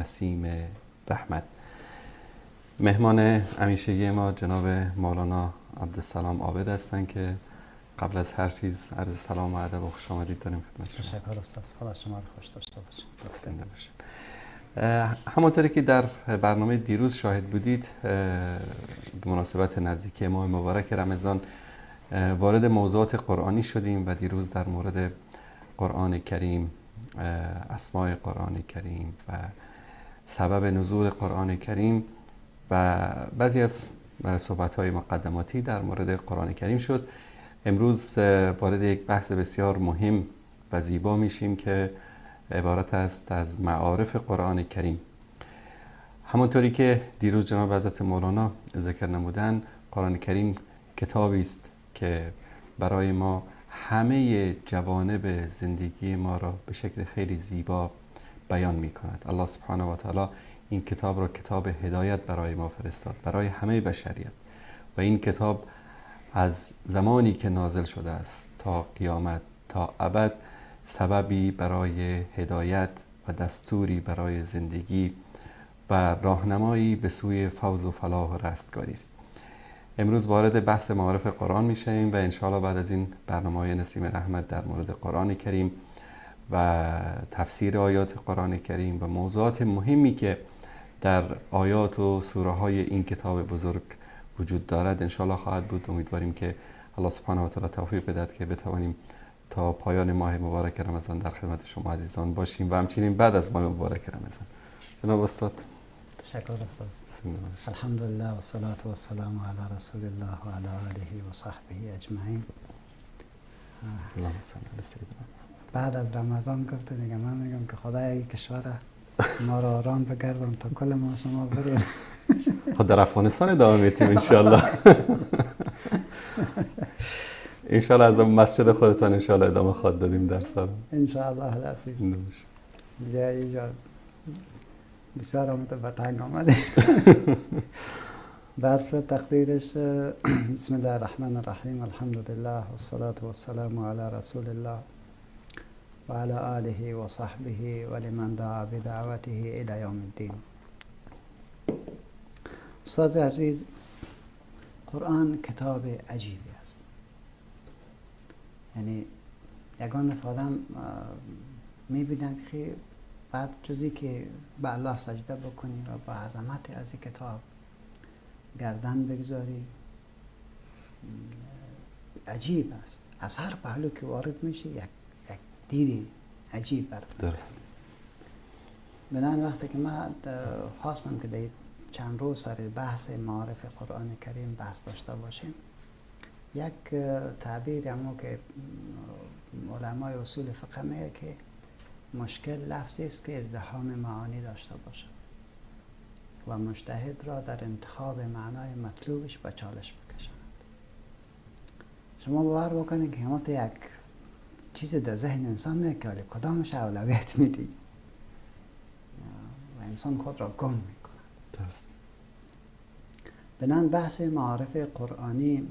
نسیم رحمت. مهمان همیشگی ما جناب مولانا عبدالسلام عابد هستند که قبل از هر چیز عرض سلام و ادب و خوش آمدید داریم خدمت شما. تشکر استاد، خدا شما رو خوش داشته باشه. زنده باشین. همانطوری که در برنامه دیروز شاهد بودید، به مناسبت نزدیکی ماه مبارک رمضان وارد موضوعات قرآنی شدیم و دیروز در مورد قرآن کریم، اسماء قرآن کریم و سبب نزول قرآن کریم و بعضی از صحبت‌های مقدماتی در مورد قرآن کریم شد. امروز وارد یک بحث بسیار مهم و زیبا میشیم که عبارت است از معارف قرآن کریم. همانطوری که دیروز جناب حضرت مولانا ذکر نمودن، قرآن کریم کتابی است که برای ما همه جوانب زندگی ما را به شکل خیلی زیبا بیان می کند. الله سبحانه و تعالی این کتاب را کتاب هدایت برای ما فرستاد، برای همه بشریت، و این کتاب از زمانی که نازل شده است تا قیامت، تا ابد، سببی برای هدایت و دستوری برای زندگی و راهنمایی به سوی فوز و فلاح و رستگاری است. امروز وارد بحث معارف قرآن میشیم و انشاءالله بعد از این برنامه نسیم رحمت در مورد قرآن کریم و تفسیر آیات قرآن کریم و موضوعات مهمی که در آیات و سوره های این کتاب بزرگ وجود دارد انشاءالله خواهد بود. امیدواریم که الله سبحانه و تعالی توفیق بدهد که بتوانیم تا پایان ماه مبارک رمضان در خدمت شما عزیزان باشیم و همچنین بعد از ماه مبارک رمضان. جناب استاد. تشکر استاد. الحمدلله و صلاة و السلام علی رسول الله و علی آله و صحبه اجمعین. اللهم صل علی سیدنا. بعد از رمضان گفته دیگه، من میگم که خدای کشور ما را آرام بگردان تا کل ما شما بریم. خب در افغانستان ادامه میتیم انشالله. انشالله از مسجد خودتان انشالله ادامه خواهد دادیم در سال انشالله العزیز. دیگه اینجا بسیار آمده به تنگ آمده. درس تقدیرش بسم الله الرحمن الرحیم، الحمد لله و الصلاة و السلام علی رسول الله و علی آله و صحبه و لمن دعا بدعوته الى یوم الدین. استاد عزیز، قرآن کتاب عجیبی است. یعنی یگان دفعه آدم میبینم که بعد جزی که به الله سجده بکنی و با عظمت از این کتاب گردن بگذاری، عجیب است. از هر پهلو که وارد میشه یک دیدی عجیب برات. درست. بنابراین وقتی که من خواستم که در چند روز سر بحث معارف قرآن کریم بحث داشته باشیم، یک تعبیر همو که علمای اصول فقه میگه که مشکل لفظی است که ازدحام معانی داشته باشد و مجتهد را در انتخاب معنای مطلوبش به چالش بکشاند. شما باور بکنید که همون یک چیز در ذهن انسان میگه که کدامش اولویت میدی و انسان خود را گم میکند. درست. بنابراین بحث معارف قرآنی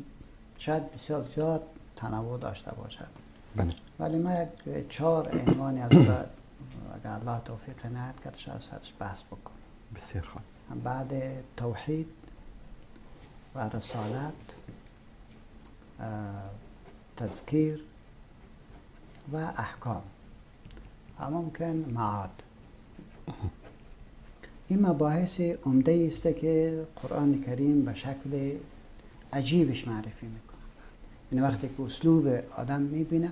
شاید بسیار زیاد تنوع داشته باشد. بله. ولی ما یک 4 عنوانی از بعد اگر الله توفیق عنایت کرد شاید سرش بحث بکنیم. بسیار خوب. بعد توحید و رسالت، تذکیر و احکام و ممکن معاد. این مباحث عمده است که قرآن کریم به شکل عجیبش معرفی میکنه. یعنی وقتی که اسلوب آدم میبینه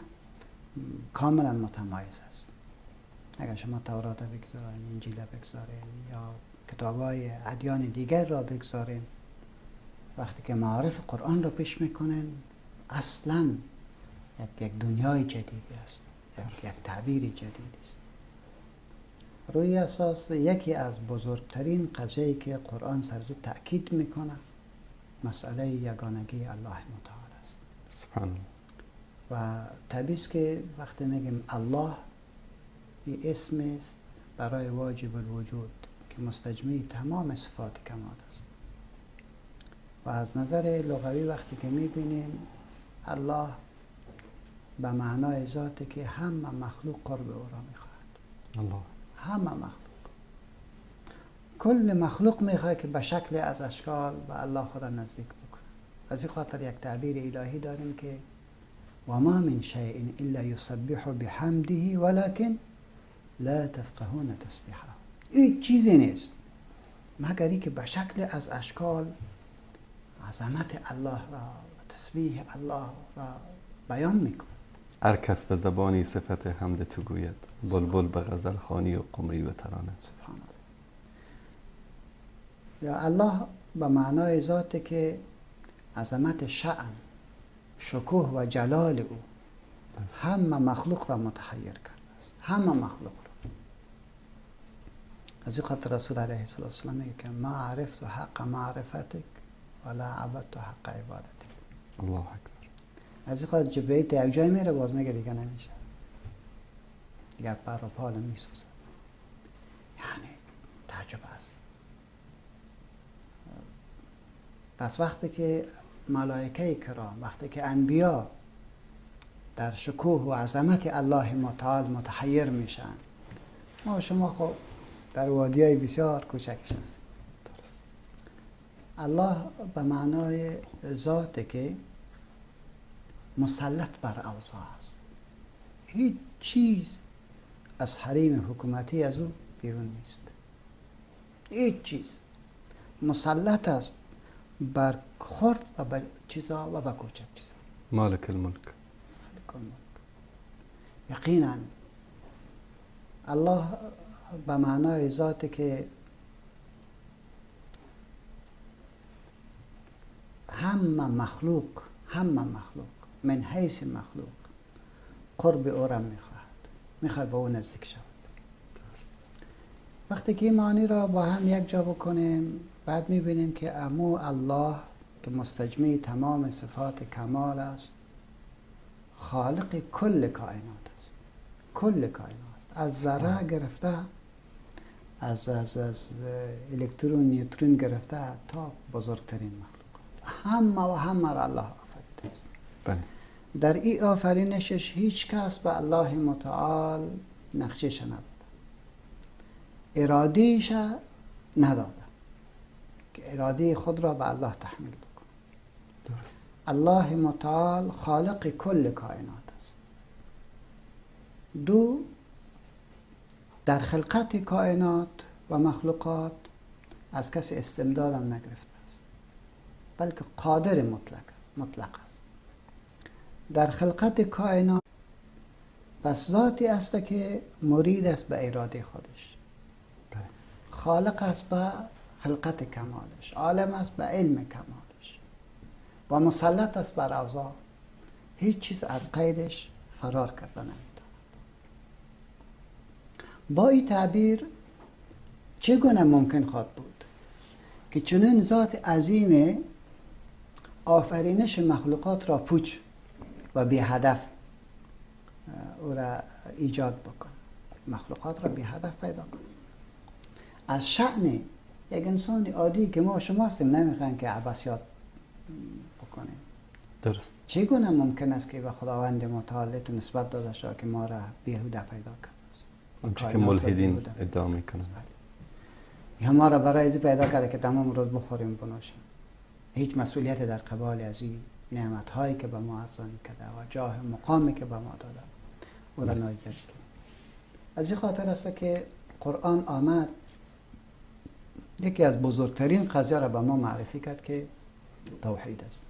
کاملا متمایز است. اگر شما تورات بگذارین، انجیل بگذارین یا کتابای ادیان دیگر را بگذارین، وقتی که معارف قرآن را پیش میکنن اصلا یک دنیای جدیدی است، یک تعبیر جدیدی است. روی اساس یکی از بزرگترین قضیه‌ای که قرآن سر از تأکید میکنه مسئله یگانگی الله متعال است. سبحان الله. و طبیعی است که وقتی میگیم الله، این اسم است برای واجب الوجود که مستجمع تمام صفات کمال است. و از نظر لغوی وقتی که میبینیم الله به معنای ذاتی که همه مخلوق قرب او را میخواهد. الله. همه مخلوق. کل مخلوق میخواد که به شکل از اشکال به الله خدا نزدیک بکنه. از این خاطر یک تعبیر الهی داریم که و ما من شیء الا یسبح بحمده ولكن لا تفقهون تسبیحه. این چیزی نیست مگر اینکه به شکل از اشکال عظمت الله را و تسبیح الله را بیان میکنه. هر کس به زبانی صفت حمد تو گوید، بلبل به غزل خوانی و قمری به ترانه. سبحان الله. یا الله به معنای ذاتی که عظمت شأن، شکوه و جلال او همه مخلوق را متحیر کرده است، همه مخلوق را. از این خاطر رسول علیه السلام میگه که ما عرفت حق معرفتک ولا عبدت حق عبادتک. الله اکبر. از این خاطر جبرئیل تا یک جای میره باز میگه دیگه نمیشه، دیگه پر و پال میسوزه. یعنی تعجب است. پس وقتی که ملائکه کرام، وقتی که انبیا در شکوه و عظمت الله متعال متحیر میشن، ما شما خب در وادیای بسیار کوچکش هستیم. الله به معنای ذاته که مسلط بر اوضاع است، هیچ چیز از حریم حکومتی از او بیرون نیست، هیچ چیز. مسلط است بر خرد و بر چیزا و بر کوچک چیزا. مالک الملک. مالک الملک. یقینا الله به معنای ذاتی که همه مخلوق، همه مخلوق من حیث مخلوق قرب او را میخواهد، میخواهد به او نزدیک شود. وقتی که این معنی را با هم یک جا بکنیم، بعد میبینیم که امو الله که مستجمع تمام صفات کمال است، خالق کل کائنات است. کل کائنات، از ذره گرفته، از از از الکترون نیوترون گرفته تا بزرگترین مخلوقات، همه و همه را الله آفریده است. بله. در این آفرینشش هیچ کس به الله متعال نقشش نداده، ارادیش نداده که اراده خود را به الله تحمیل بکنه. درست. الله متعال خالق کل کائنات است. دو، در خلقت کائنات و مخلوقات از کسی استمداد هم نگرفته است، بلکه قادر مطلق است، مطلق است در خلقت کائنات. پس ذاتی است که مرید است به اراده خودش، خالق است به خلقت کمالش، عالم است به علم کمالش و مسلط است بر اوضاع. هیچ چیز از قیدش فرار کرده نمیتواند. با این تعبیر چگونه ممکن خواهد بود که چنین ذات عظیم آفرینش مخلوقات را پوچ و بی هدف او را ایجاد بکنه، مخلوقات را بی هدف پیدا کنه؟ از شأن یک انسان عادی که ما شما هستیم نمیخوایم که عبثیات بکنیم. درست. چگونه ممکن است که به خداوند متعال تو نسبت داده شود که ما را بیهوده پیدا کرده است؟ آنچه که ملحدین ادعا میکنن. یا ما را برای از پیدا کرده که تمام روز بخوریم بنوشیم، هیچ مسئولیت در قبال از این نعمت هایی که به ما ارزانی کرده و جاه مقامی که به ما داده او را نادیده بگیریم. از این خاطر است که قرآن آمد یکی از بزرگترین قضیه را به ما معرفی کرد که توحید است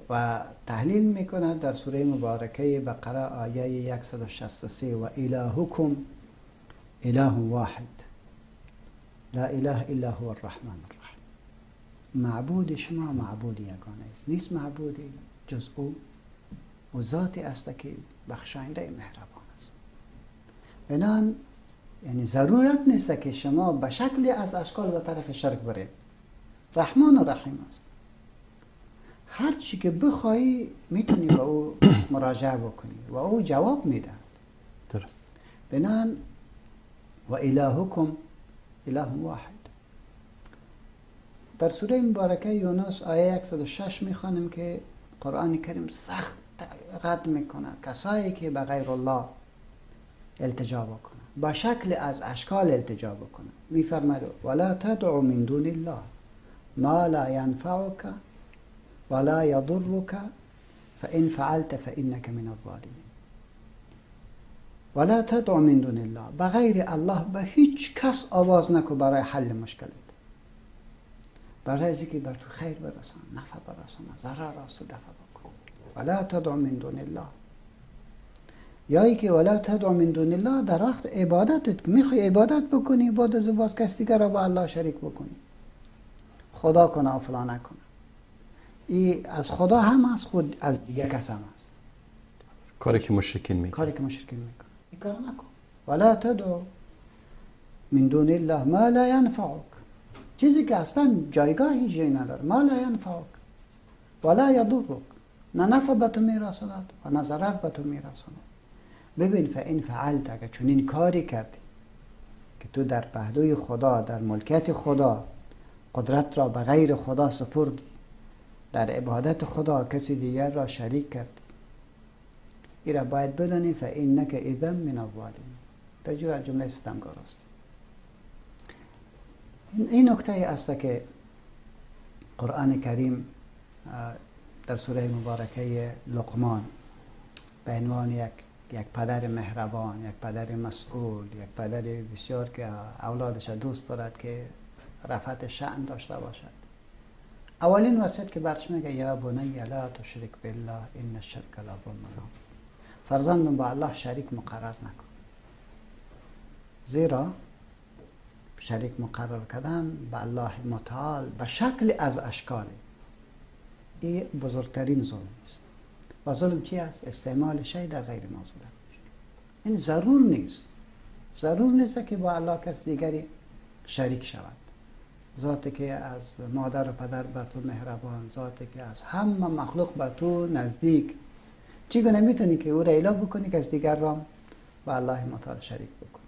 و تحلیل میکند در سوره مبارکه بقره آیه 163 و الهکم اله واحد لا اله الا هو الرحمن الرحیم. معبود شما معبود یگانه است، نیست معبودی جز او و ذاتی است که بخشاینده مهربان است. بنان یعنی ضرورت نیست که شما به شکلی از اشکال به طرف شرک برید. رحمان و رحیم است. هر چی که بخوای میتونی به او مراجعه بکنی و او جواب میده. درست. بنان و الهکم اله واحد. در سوره مبارکه یونس آیه 106 میخوانیم که قرآن کریم سخت رد میکنه کسایی که به غیر الله التجا بکنن. با شکل از اشکال التجا بکنه. میفرماید ولا تدعو من دون الله ما لا ينفعك ولا يضرك فإن فعلت فإنك من الظالمین. ولا تدعو من دون الله، بغیر الله به هیچ کس آواز نکو برای حل مشکلت، برای از اینکه بر تو خیر برسانه، نفع برسانه، ضرر از تو دفع بکن. ولا تدعو من دون الله، یا ای که ولا تدعو من دون الله در وقت عبادتت میخوای عبادت بکنی، بعد از باز کس دیگر را با الله شریک بکنی، خدا کنه و فلان نکنه. ای از خدا هم از خود از دیگر کس هم است. کاری که مشرکین میکنه، کاری که مشرکین میکنه این کار نکن. ولا تدعو من دون الله ما لا ينفعك، چیزی که اصلا جایگاهی جایی نداره. ما لا ينفعك ولا يضرك، نه نفع به تو میرساند و نه ضرر به تو میرساند. ببین فإن فعلت، اگه چنین کاری کردی که تو در پهلوی خدا، در ملکیت خدا، قدرت را به غیر خدا سپردی، در عبادت خدا کسی دیگر را شریک کردی، ای را باید بدانی فإنک اذا من الظالمین، در جور از جمله ستمگار است. این نکته است که قرآن کریم در سوره مبارکه لقمان به عنوان یک پدر مهربان، یک پدر مسئول، یک پدر بسیار که اولادش دوست دارد که رفعت شأن داشته باشد، اولین وصیت که برش میگه یا بنی لا تشرک بالله ان الشرک لظلم عظیم، فرزندم با الله شریک مقرر نکن، زیرا شریک مقرر کردن به الله متعال به شکل از اشکال این بزرگترین ظلم است. و ظلم چی است؟ استعمال شی در غیر موضوع. این ضرور نیست، ضرور نیست که با الله کس دیگری شریک شود. ذاتی که از مادر و پدر بر تو مهربان، ذاتی که از همه مخلوق بر تو نزدیک، چگونه میتونی که او را اله بکنی که از دیگر را با الله متعال شریک بکنی؟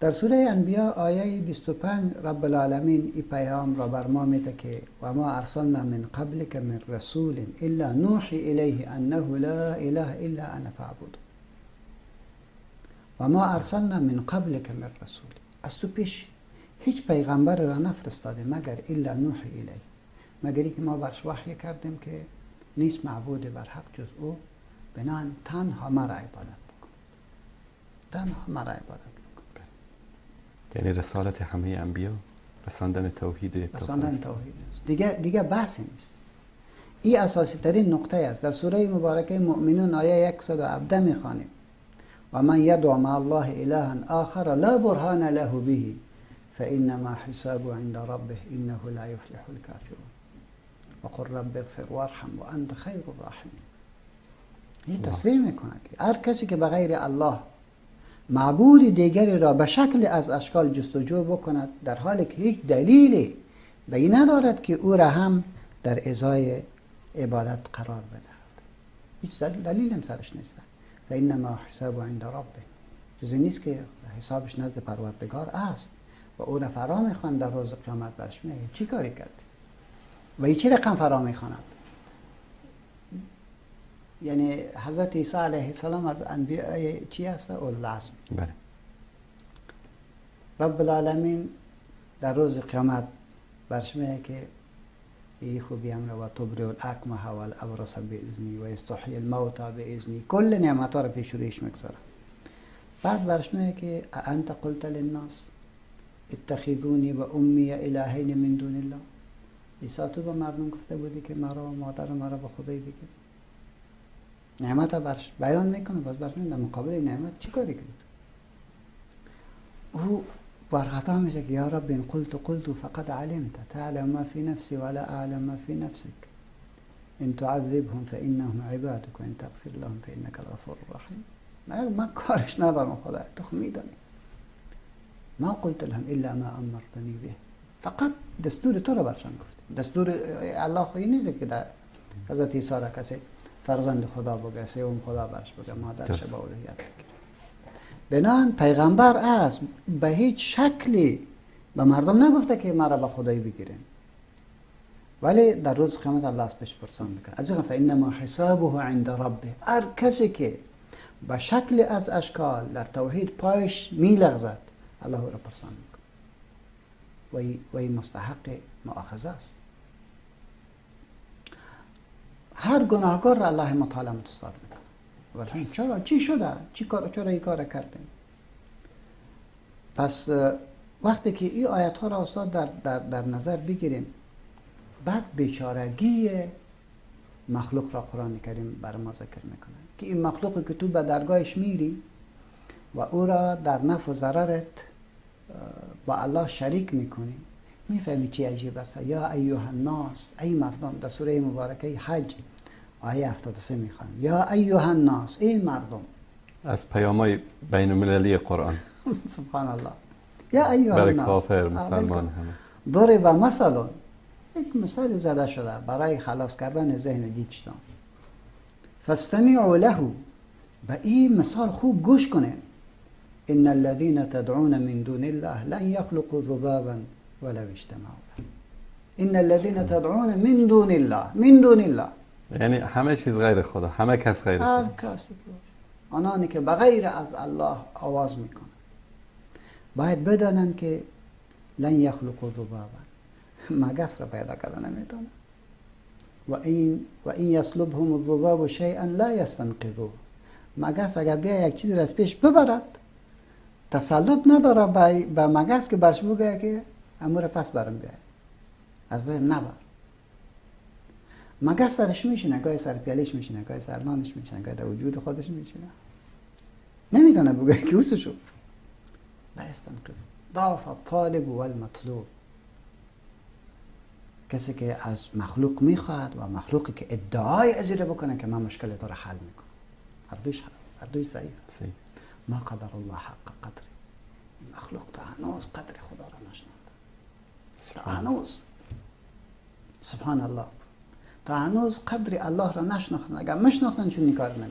در سوره انبیا آیه 25 رب العالمین این پیام را بر ما میده که و ما ارسلنا من قبلک من رسول الا نوحی الیه انه لا اله الا انا فاعبدون. و ما ارسلنا من قبلک من رسول، از تو پیش هیچ پیغمبر را نفرستاده مگر الا نوحی الیه، مگر اینکه ما برش وحی کردیم که نیست معبود بر حق جز او، بنان تنها مرا عبادت بکن، تنها مرا عبادت بکن. یعنی رسالت همه انبیا رساندن توحید، رساندن توحید است. دیگه بحثی نیست. این اساسی ترین نقطه است. در سوره مبارکه مؤمنون آیه 117 میخوانیم و من یدعو مع الله الها آخر لا برهان له به فإنما حسابه عند ربه إنه لا يفلح الكافرون وقل رب اغفر وارحم وأنت خیر الراحمین. این تسلیم میکنه که هر کسی که به غیر الله معبود دیگری را به شکل از اشکال جستجو بکند، در حالی که هیچ دلیلی به این ندارد که او را هم در ازای عبادت قرار بدهد، هیچ دلیل هم سرش نیست. فإنما حسابه عند ربه، چیزی نیست که حسابش نزد پروردگار است و او را فرا میخواند در روز قیامت. برش میگه چی کاری کردی و این چی رقم فرا میخواند؟ یعنی حضرت عیسی علیه السلام از انبیاء چی هست؟ اولوالعزم. بله. رب العالمین در روز قیامت برش میگه که ای خوبی امر و تبرئ الاکمه والابرص باذنی و یستحیی الموتی باذنی، کل نعمت ها را پیش رویش میگذاره. بعد برش میگه که انت قلت للناس اتخذونی و امی الهین من دون الله، عیسی تو به مردم گفته بودی که مرا و مادر مرا به خدای بگیر. نعمت برش بیان میکنه، باز برش میگه در مقابل نعمت چی کاری کردی؟ او برخطا میشه که یا رب ان قلت قلت فقد علمت تعلم ما فی نفسی ولا اعلم ما فی نفسك ان تعذبهم فانهم عبادك وان تغفر لهم فانك الغفور الرحیم. من کارش ندارم خدا، تو خو میدانی. ما قلت لهم الا ما امرتنی به، فقط دستور تو رو برشان گفتم. دستور الله خو این نیست که در حضرت عیسی را کسی فرزند خدا بگه، سوم خدا برش بگه، مادرش به اولویت بگیره. بنان پیغمبر است، به هیچ شکلی به مردم نگفته که مرا به خدای بگیرین، ولی در روز قیامت الله از پیش پرسان میکنه. از فانما حسابه عند ربه، هر کسی که به شکل از اشکال در توحید پایش میلغزد، الله او را پرسان میکنه و این مستحق مؤاخذه است. هر گناهکار را الله متعال متستار میکنه. چرا؟ چی شده؟ چرا این کار کردیم؟ پس وقتی که این آیت ها را استاد در نظر بگیریم، بعد بیچارگی مخلوق را قرآن کریم بر ما ذکر میکنه که این مخلوقی که تو به درگاهش میری و او را در نفع و ضررت با الله شریک میکنی، میفهمی چی عجیب است. یا ایها الناس، ای مردم، در سوره مبارکه حج آیه 73 میخوانیم، یا ایها الناس، ای مردم، از پیام‌های بین المللی قرآن. سبحان الله. یا ایها الناس، برای کافر مسلمان همه. ضرب مثل، یک مثال زده شده برای خلاص کردن ذهن گیجتان. فاستمعوا له، به این مثال خوب گوش کنین. ان الذين تدعون من دون الله لن يخلقوا ذبابا ولو اجتمعوا له. ان الذين تدعون من دون الله، من دون الله یعنی همه چیز غیر خدا، همه کس غیر خدا، هر کسی، آنانی که بغیر از الله آواز میکنند باید بدانند که لن یخلقوا ذبابا، مگس را پیدا کردن نمیتونن. و این یسلبهم الذباب شیئا لا یستنقذوه، مگس اگر بیا یک چیز را از پیش ببرد تسلط نداره به مگس که برش بگه که امور پس برم بیای، از برم نبر. مگس سرش میشینه، گاهی سر پیالش میشینه، گاهی سر نانش میشینه، گاهی در وجود خودش میشینه، نمیتونه بگه که اوسو شو. لا یستنقذ، ضعف الطالب والمطلوب. کسی که از مخلوق میخواهد و مخلوقی که ادعای از این بکنه که من مشکل تو را حل میکنم، هر دویش ضعیف. ما قدر الله حق قدری، مخلوق تا هنوز قدر خدا را نشناخته، تا هنوز، سبحان الله، تا هنوز قدر الله را نشناختن. اگر مشناختن چون این کار نمیکنن.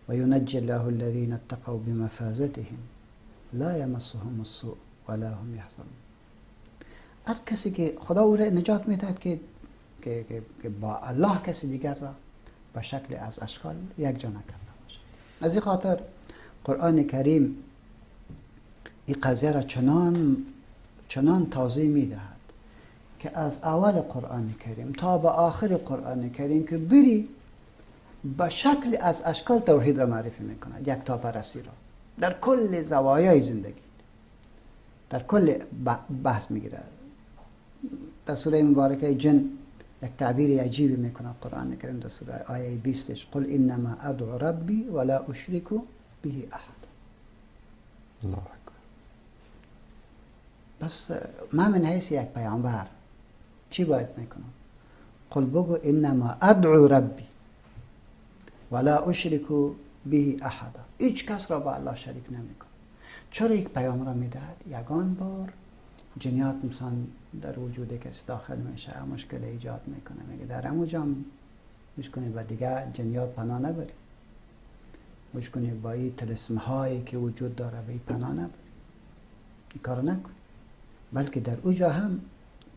و ینجی الله الذین اتقوا بمفازتهم لا یمسهم السوء ولا هم یحزنون. هر کسی که خدا او را نجات میدهد که با الله کسی دیگر را به شکل از اشکال یک جا نکرده باشد. از این خاطر قرآن کریم این قضیه را چنان توضیح میدهد که از اول قرآن کریم تا به آخر قرآن کریم که بری به شکل از اشکال توحید را معرفی میکند، یک تا پرستی را در کل زوایای زندگی، در کل بحث میگیره. در سوره مبارکه جن یک تعبیر عجیبی میکنه قرآن کریم در سوره آیه 20، قل انما ادعو ربی ولا اشرک به احد. الله اکبر. بس من من حیث یک پیامبر چی باید میکنم؟ قل بگو انما ادعو ربی ولا اشرک به احد. هیچ کس را با الله شریک نمیکنم. چرا یک پیام را میدهد؟ یگان بار جنیات مثلا در وجود کسی داخل میشه، مشکل ایجاد میکنه، میگه در همون جام گوش کنی و دیگه جنیات پناه نبری، گوش کنی با این طلسم هایی که وجود داره به این پناه نبری، این کارو نکن. بلکه در اوجا هم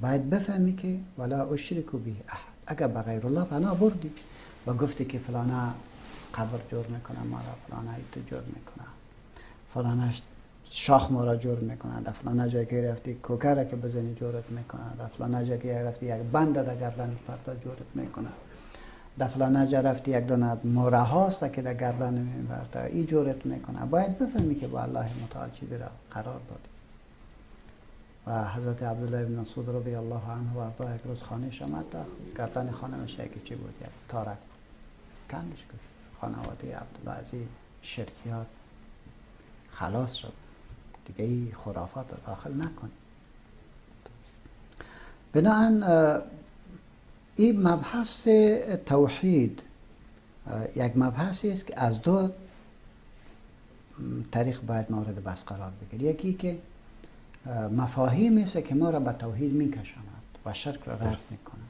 باید بفهمی که ولا اشرک به احد. اگر به غیر الله پناه بردی و گفتی که فلانه قبر جور میکنه ما را، فلانه ایتو جور میکنه، فلانه شاخ ما را جور میکنه، در فلانه جایی که رفتی کوکره که بزنی جورت میکنه، در فلانه جایی که رفتی یک بند در گردن پرتا جورت میکنه، در فلانه جا رفتی یک دانه موره هاست که در گردن میپرتا ای جورت میکنه. باید بفهمی که با الله متعال چیزی را قرار دادی. و حضرت عبدالله بن مسعود رضی الله عنه و ارضاه یک روز خانهش آمد، گردن خانه‌اش یکی چی بود، یک تارک کندش گفت. خانواده عبدالله از این شرکیات خلاص شد دیگه، این خرافات را داخل نکنی. بناهن این مبحث توحید یک مبحثی است که از دو طریق باید مورد بحث قرار بگیره. یکی که مفاهیمی است که ما را به توحید میکشاند و شرک را رد میکند.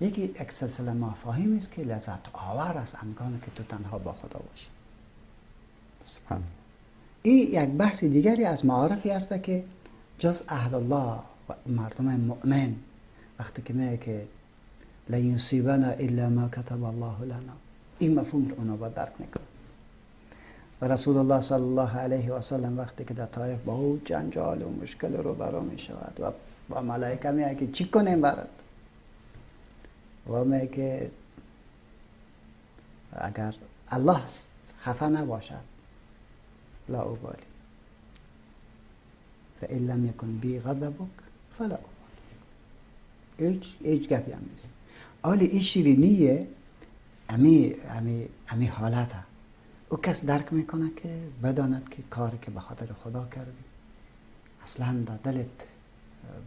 یکی یک سلسله مفاهیمی است که لذت آور است هنگامی که تو تنها با خدا باشی. سبحان. این یک بحث دیگری از معارفی است که جز اهل الله و مردم مؤمن وقتی که میگه که لن یصیبنا الا ما کتب الله لنا، این مفهوم رو اونا باید درک میکنه. و رسول الله صلی الله علیه و سلم وقتی که در طایف با او جنجال و مشکل رو برا می شود و با ملائکه میگه که چی کنیم برات، و میگه که اگر الله خفه نباشد لا ابالی، فإن لم يكن بی غضبک فلا ابالی. هیچ گپی هم نیست. حالی این شیرینیه امی حالته او کس درک میکنه که بداند که کاری که به خاطر خدا کردی اصلا در دلت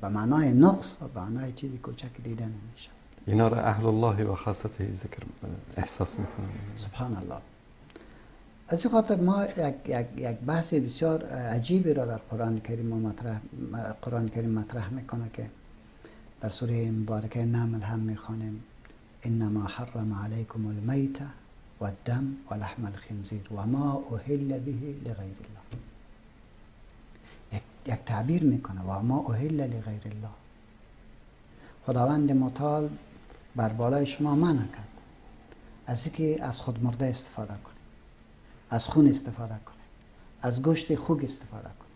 به معنای نقص و به معنای چیزی کوچک دیده نمیشه. اینا را اهل الله و خاصته ذکر احساس میکنن. سبحان الله. از این خاطر ما یک بحث بسیار عجیبی را در قرآن کریم مطرح میکنه که در سوره مبارکه نمل هم میخوانیم انما حرم علیکم المیته والدم ولحم الخنزیر و ما اهل به لغیر الله. یک تعبیر میکنه و ما اهل لغیر الله. خداوند متعال بر بالای شما منع کرد از اینکه از خود مرده استفاده کنید، از خون استفاده کنید، از گوشت خوک استفاده کنید.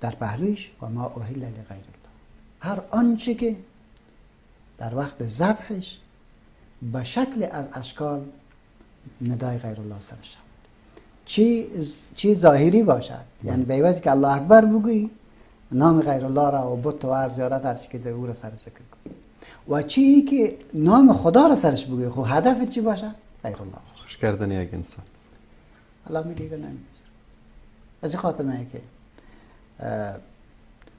در پهلویش و ما اهل لغیر الله، هر آنچه که در وقت ذبحش به شکل از اشکال ندای غیر الله سرش شود، چی ظاهری باشد، یعنی به عوض که الله اکبر بگویی نام غیر الله را و بت و هر زیارت هر چی که او را سر ذکر کنی، و چی که نام خدا را سرش بگویی، خب هدف چی باشه؟ غیر الله باشه، خوش کردن یک انسان. الله میگه نمیذاره. از این خاطر میگه که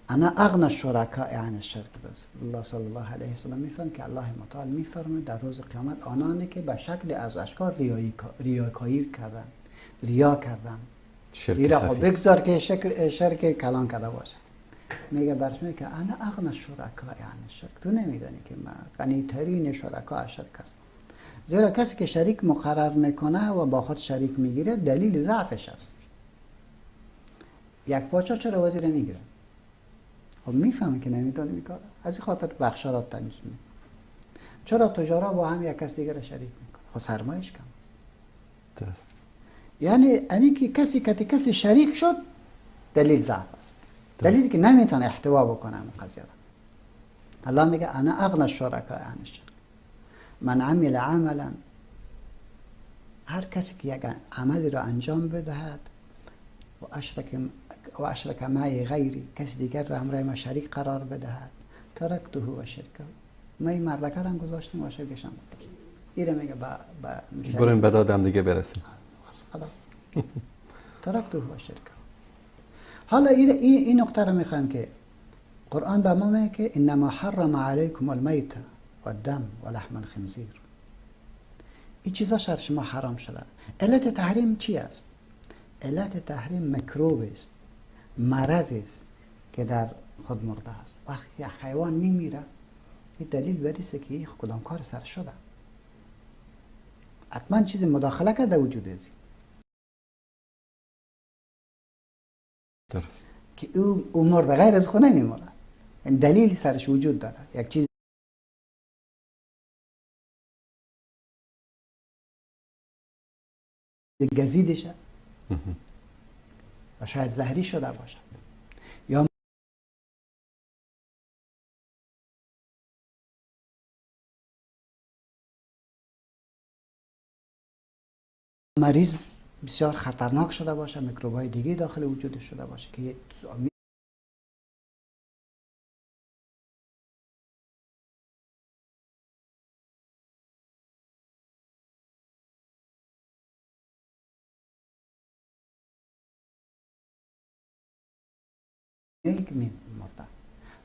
انا اغنى الشرکاء عن الشرک. رسول الله صلی الله علیه و سلم میفرماید که الله متعال میفرماید در روز قیامت آنانی که به شکل از اشکال ریاکاری کردن، ریا کردن، شرک خب بگذار که شرک کلان کرده باشه، میگه برش میگه که انا اغنى الشرکاء عن الشرک. تو نمیدانی که من غنی ترین شرکا از شرک هستم. زیرا کسی که شریک مقرر میکنه و با خود شریک میگیره دلیل ضعفش است. یک پاچه چرا وزیر میگیره؟ خب میفهمه که نمیتونه میکاره، از این خاطر بخشا را تنیز میکنه. چرا تجارا با هم یک کس دیگر را شریک میکنه؟ خب سرمایش کم است. یعنی امی که کسی که کسی شریک شد دلیل ضعف است، دلیل که نمیتونه احتوا بکنه این قضیه را. الله میگه انا اغنى الشرکاء عن الشرک من عمل عملا، هر کسی که یک عملی را انجام بدهد و اشرک معی غیری، کسی دیگر را همراه ما شریک قرار بدهد، ترکته و شرکه، ما این مردکه را هم گذاشتیم و شرکش هم گذاشتیم. این را میگه با بریم به دادم دیگه برسیم، خلاص ترکته و شرکه. حالا این نقطه را میخوایم که قرآن به ما میگه که انما حرم علیکم المیت و الدم و لحم الخنزیر. این چیزا سر شما حرام شده. علت تحریم چی است؟ علت تحریم میکروب است، مرض است که در خود مرده است. وقتی حیوان میمیره این دلیل بر است که این کدام کار سر شده، حتما چیز مداخله کرده وجود از درست که او مرده، غیر از خود نمیمره. این دلیل سرش وجود داره، یک چیز گزیدشه و شاید زهری شده باشد یا مریض بسیار خطرناک شده باشه، میکروب‌های دیگه داخل وجودش شده باشه که یک مرده.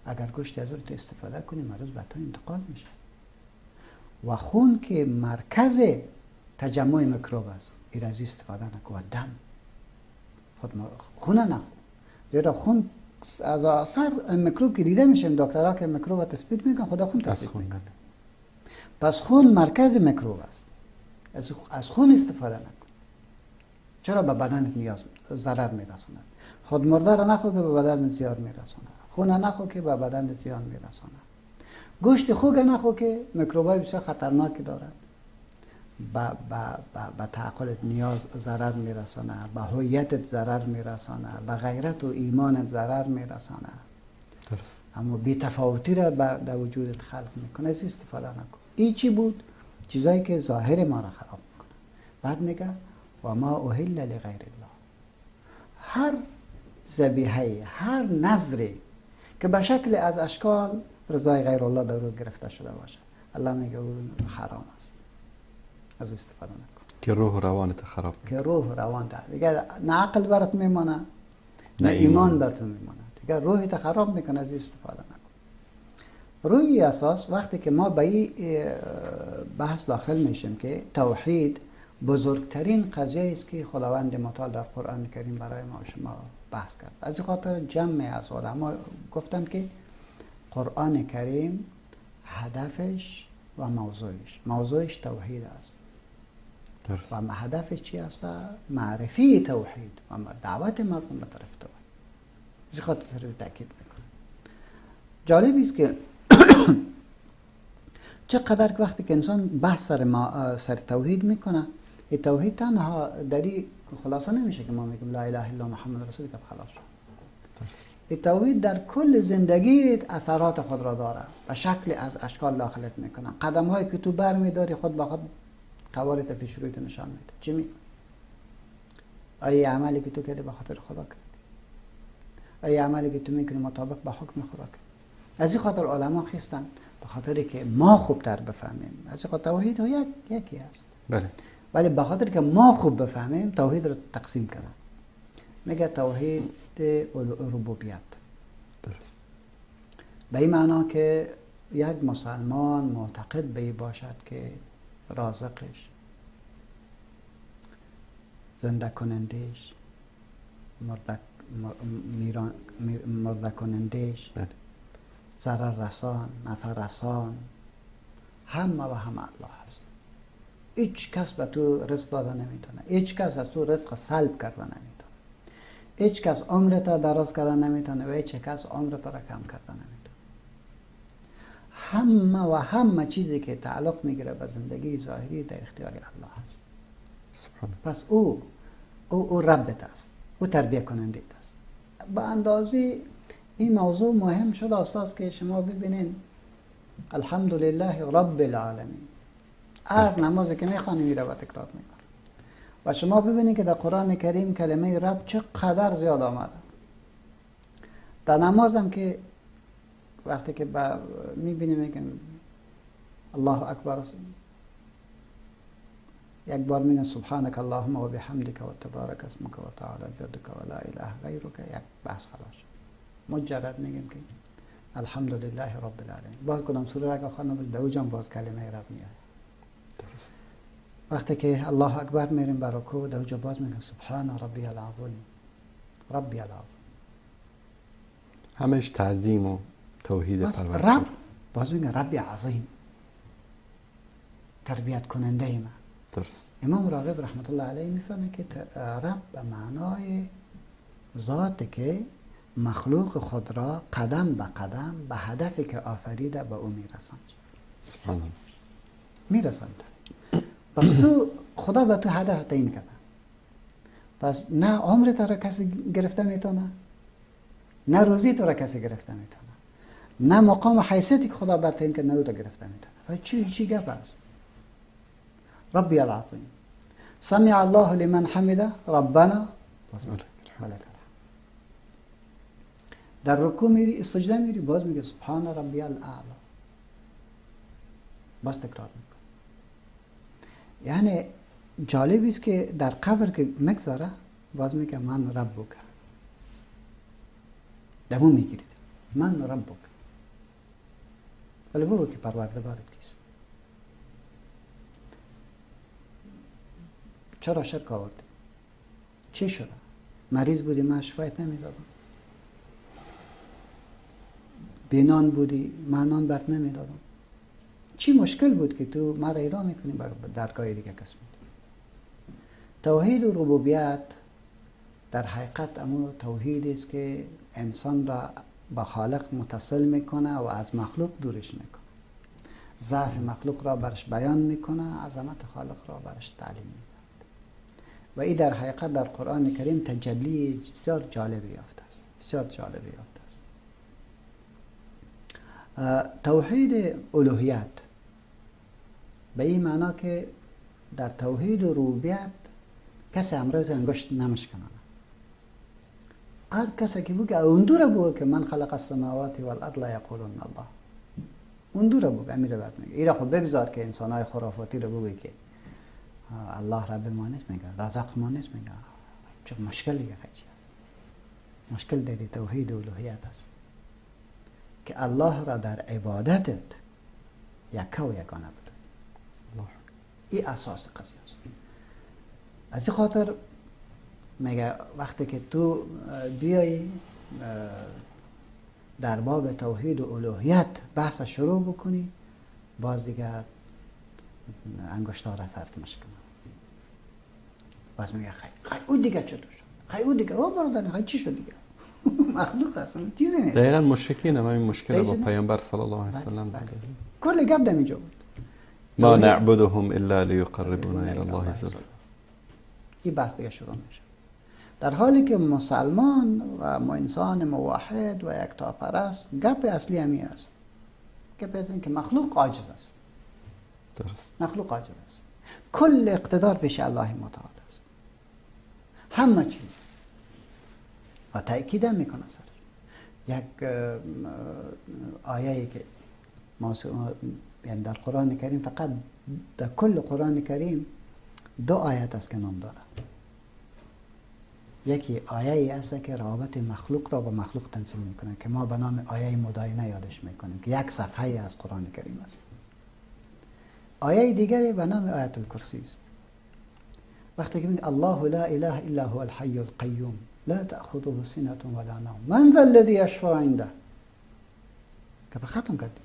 اگر گوشت از او استفاده کنی مریض به تو انتقال میشه. و خون که مرکز تجمع میکروب است، این از استفاده نکن. و دم خود خون نخور، زیرا خون از اثر میکروب که دیده میشه، دکترها که میکروب تثبیت میکنن خدا خون تثبیت میکنه. پس خون مرکز میکروب است، از خون استفاده نکن. چرا به بدنت نیاز ضرر میرساند. خود مرده را نخور که به بدن زیان میرساند، خون نخور که به بدن زیان میرساند، گوشت خوک نخور که میکروبای بسیار خطرناکی دارد، به تعقلت نیاز ضرر میرسانه، به هویتت ضرر میرسانه، به غیرت و ایمانت ضرر میرسانه. درست. اما بی تفاوتی را در وجودت خلق میکنه، از استفاده نکن. این چی بود؟ چیزایی که ظاهر ما را خراب میکنه. بعد میگه و ما اهل لغیر الله، هر ذبیحه، هر نذری که به شکل از اشکال رضای غیر الله در او گرفته شده باشه، الله میگه اون حرام است، از استفاده نکن. که روح و روانت خراب، که روح و روانت دیگه نه عقل برات میمانه نه ایمان برات میمانه، دیگه روحت خراب میکنه، از استفاده نکن. روی اساس وقتی که ما به این بحث داخل میشیم که توحید بزرگترین قضیه است که خداوند متعال در قرآن کریم برای ما و شما بحث کرد. از این خاطر جمع از علما گفتند که قرآن کریم هدفش و موضوعش توحید است. درست. و هدفش چی است؟ معرفی توحید و دعوت مردم به طرف توحید. از این خاطر تاکید میکنه. جالب است که چقدر وقتی که انسان بحث سر توحید میکنه، این توحید تنها در این خلاصه نمیشه که ما میگیم لا اله الا محمد رسول الله خلاص شد. درست. این توحید در کل زندگی اثرات خود را داره، به شکل از اشکال داخلت میکنه. قدم هایی که تو بر میداری خود با خود قوارت پیش رویت نشان میده. چی میکنی؟ آیا عملی که تو کردی به خاطر خدا کردی؟ آیا عملی که تو میکنی مطابق با حکم خدا کردی؟ از این خاطر علما خیستن به خاطر که ما خوبتر بفهمیم. از این خاطر توحید یکی است. بله. ولی به خاطر که ما خوب بفهمیم توحید رو تقسیم کردن. میگه توحید ربوبیت. درست. به این معنا که یک مسلمان معتقد به این باشد که رازقش، زنده کنندش، مرده کنندش، بله، ضرر رسان، نفع رسان، همه و همه الله هست. هیچ کس به تو رزق داده نمیتونه، هیچ کس از تو رزق سلب کرده نمیتونه، هیچ کس عمرت را دراز کرده نمیتونه و هیچ کس عمرت را کم کرده نمیتونه. همه و همه چیزی که تعلق میگیره به زندگی ظاهری در اختیار الله هست. سبحان. پس او او ربت است، او تربیه کننده است. به اندازه این موضوع مهم شده استاد که شما ببینین الحمدلله رب العالمین، هر نمازی که میخوانیم میره و تکرار میکنه. و شما ببینید که در قرآن کریم کلمه رب چقدر زیاد آمده. در نمازم که وقتی که میبینیم میگیم الله اکبر، یک بار میگن سبحانك اللهم و بحمدک و تبارک اسمک و تعالی جدک و لا اله غیرک، یک بحث خلاص. مجرد میگیم که الحمدلله رب العالمین. باز کدام سوره را که خواندم در اوجم باز کلمه رب میاد. درست. وقتی که الله اکبر میریم بر رکوع، در اوجا باز میگن سبحان ربی العظیم، ربی العظیم. همش تعظیم و توحید پروردگار. رب باز میگن ربی عظیم، تربیت کننده ما. درست. امام راغب رحمت الله علیه میفهمه که رب به معنای ذات که مخلوق خود را قدم به قدم به هدفی که آفریده به او میرساند. سبحان الله. میرساند. پس تو خدا به تو هدف تعیین کرده. پس نه عمر تو را کسی گرفته میتونه، نه روزی تو را کسی گرفته میتونه، نه مقام و حیثیتی که خدا بر تعیین کرده نه او را گرفته میتونه. چی گپ است؟ ربی العظیم. سمع الله لمن حمده ربنا ولک. در رکوع میری، سجده میری، باز میگه سبحان ربی الاعلی، باز تکرار میکنه. یعنی جالب است که در قبر که مگذاره باز میگه من ربک، دمو میگیرید من ربک، ولی بگو که پروردگارت کیست. چرا شرک آوردی؟ چه شده؟ مریض بودی من شفایت نمیدادم، بینان بودی من نان برات نمیدادم، چی مشکل بود که تو مرا ایرا میکنی با درگاه دیگه کس میدی؟ توحید و ربوبیت در حقیقت امو توحید است که انسان را با خالق متصل میکنه و از مخلوق دورش میکنه. ضعف مخلوق را برش بیان میکنه، عظمت خالق را برش تعلیم میده. و این در حقیقت در قرآن کریم تجلی بسیار جالبی یافته است، بسیار جالبی یافته است. توحید الوهیت به این معنا که در توحید و ربوبیت کسی امرای تو انگشت نمشکنانه. هر کسی که بگه اون دور بگه که من خلق السماوات والارض لا یقولون الله، اون دور بگه، امیر برات میگه. ایرا خب بگذار که انسانای خرافاتی رو بگه که الله رب ما نیست، میگه رزق ما نیست، میگه چه مشکل دیگه چی است؟ مشکل در توحید و الوهیت است که الله را در عبادتت یکه و یگانه بود. این اساس قضیه است. از این خاطر میگه وقتی که تو بیایی در باب توحید و الوهیت بحث شروع بکنی، باز دیگه انگشت‌ها را سرت مشکنه. باز میگه خیلی او دیگه چطور شد؟ خیلی او دیگه او برادر خیلی چی شد دیگه؟ مخلوق اصلا چیزی نیست. دقیقاً مشرکین هم این مشکل با پیامبر صلی الله علیه و سلم کل گپ در اینجا بود. ما نعبدهم الا لیقربونا الی الله زلفی. این بحث دیگه شروع میشه. در حالی که مسلمان و ما انسان موحد و یکتاپرست گپ اصلی همی است. گپ این که مخلوق عاجز است. درست. مخلوق عاجز است. کل اقتدار پیش الله متعال است. همه چیز. و تأکید هم میکنه سرش. یک آیه که ما یعنی در قرآن کریم فقط در کل قرآن کریم دو آیت است که نام داره. یکی آیه ای است که روابط مخلوق را با مخلوق تنظیم میکنه که ما به نام آیه مداینه یادش میکنیم که یک صفحه از قرآن کریم است. آیه دیگری به نام آیت الکرسی است. وقتی که میگه الله لا اله الا هو الحی القیوم لا تأخذه سنة ولا نوم من ذا الذي یشفع عنده، که به ختم کرد.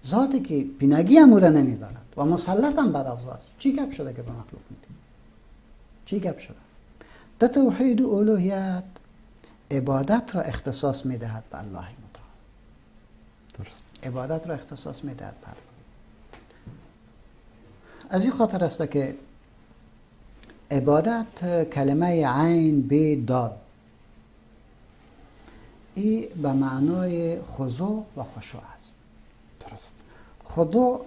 ذاتی که پینگی هم او را نمیبرد و مسلط هم بر افزا است. چی گپ شده که به مخلوق میدی؟ چی گپ شده؟ در توحید و الوهیت عبادت را اختصاص میدهد به الله متعال. درست. عبادت را اختصاص میدهد به الله. از این خاطر است که عبادت کلمه عین ب داد ای به معنای خضوع و خشوع است. درست. خضوع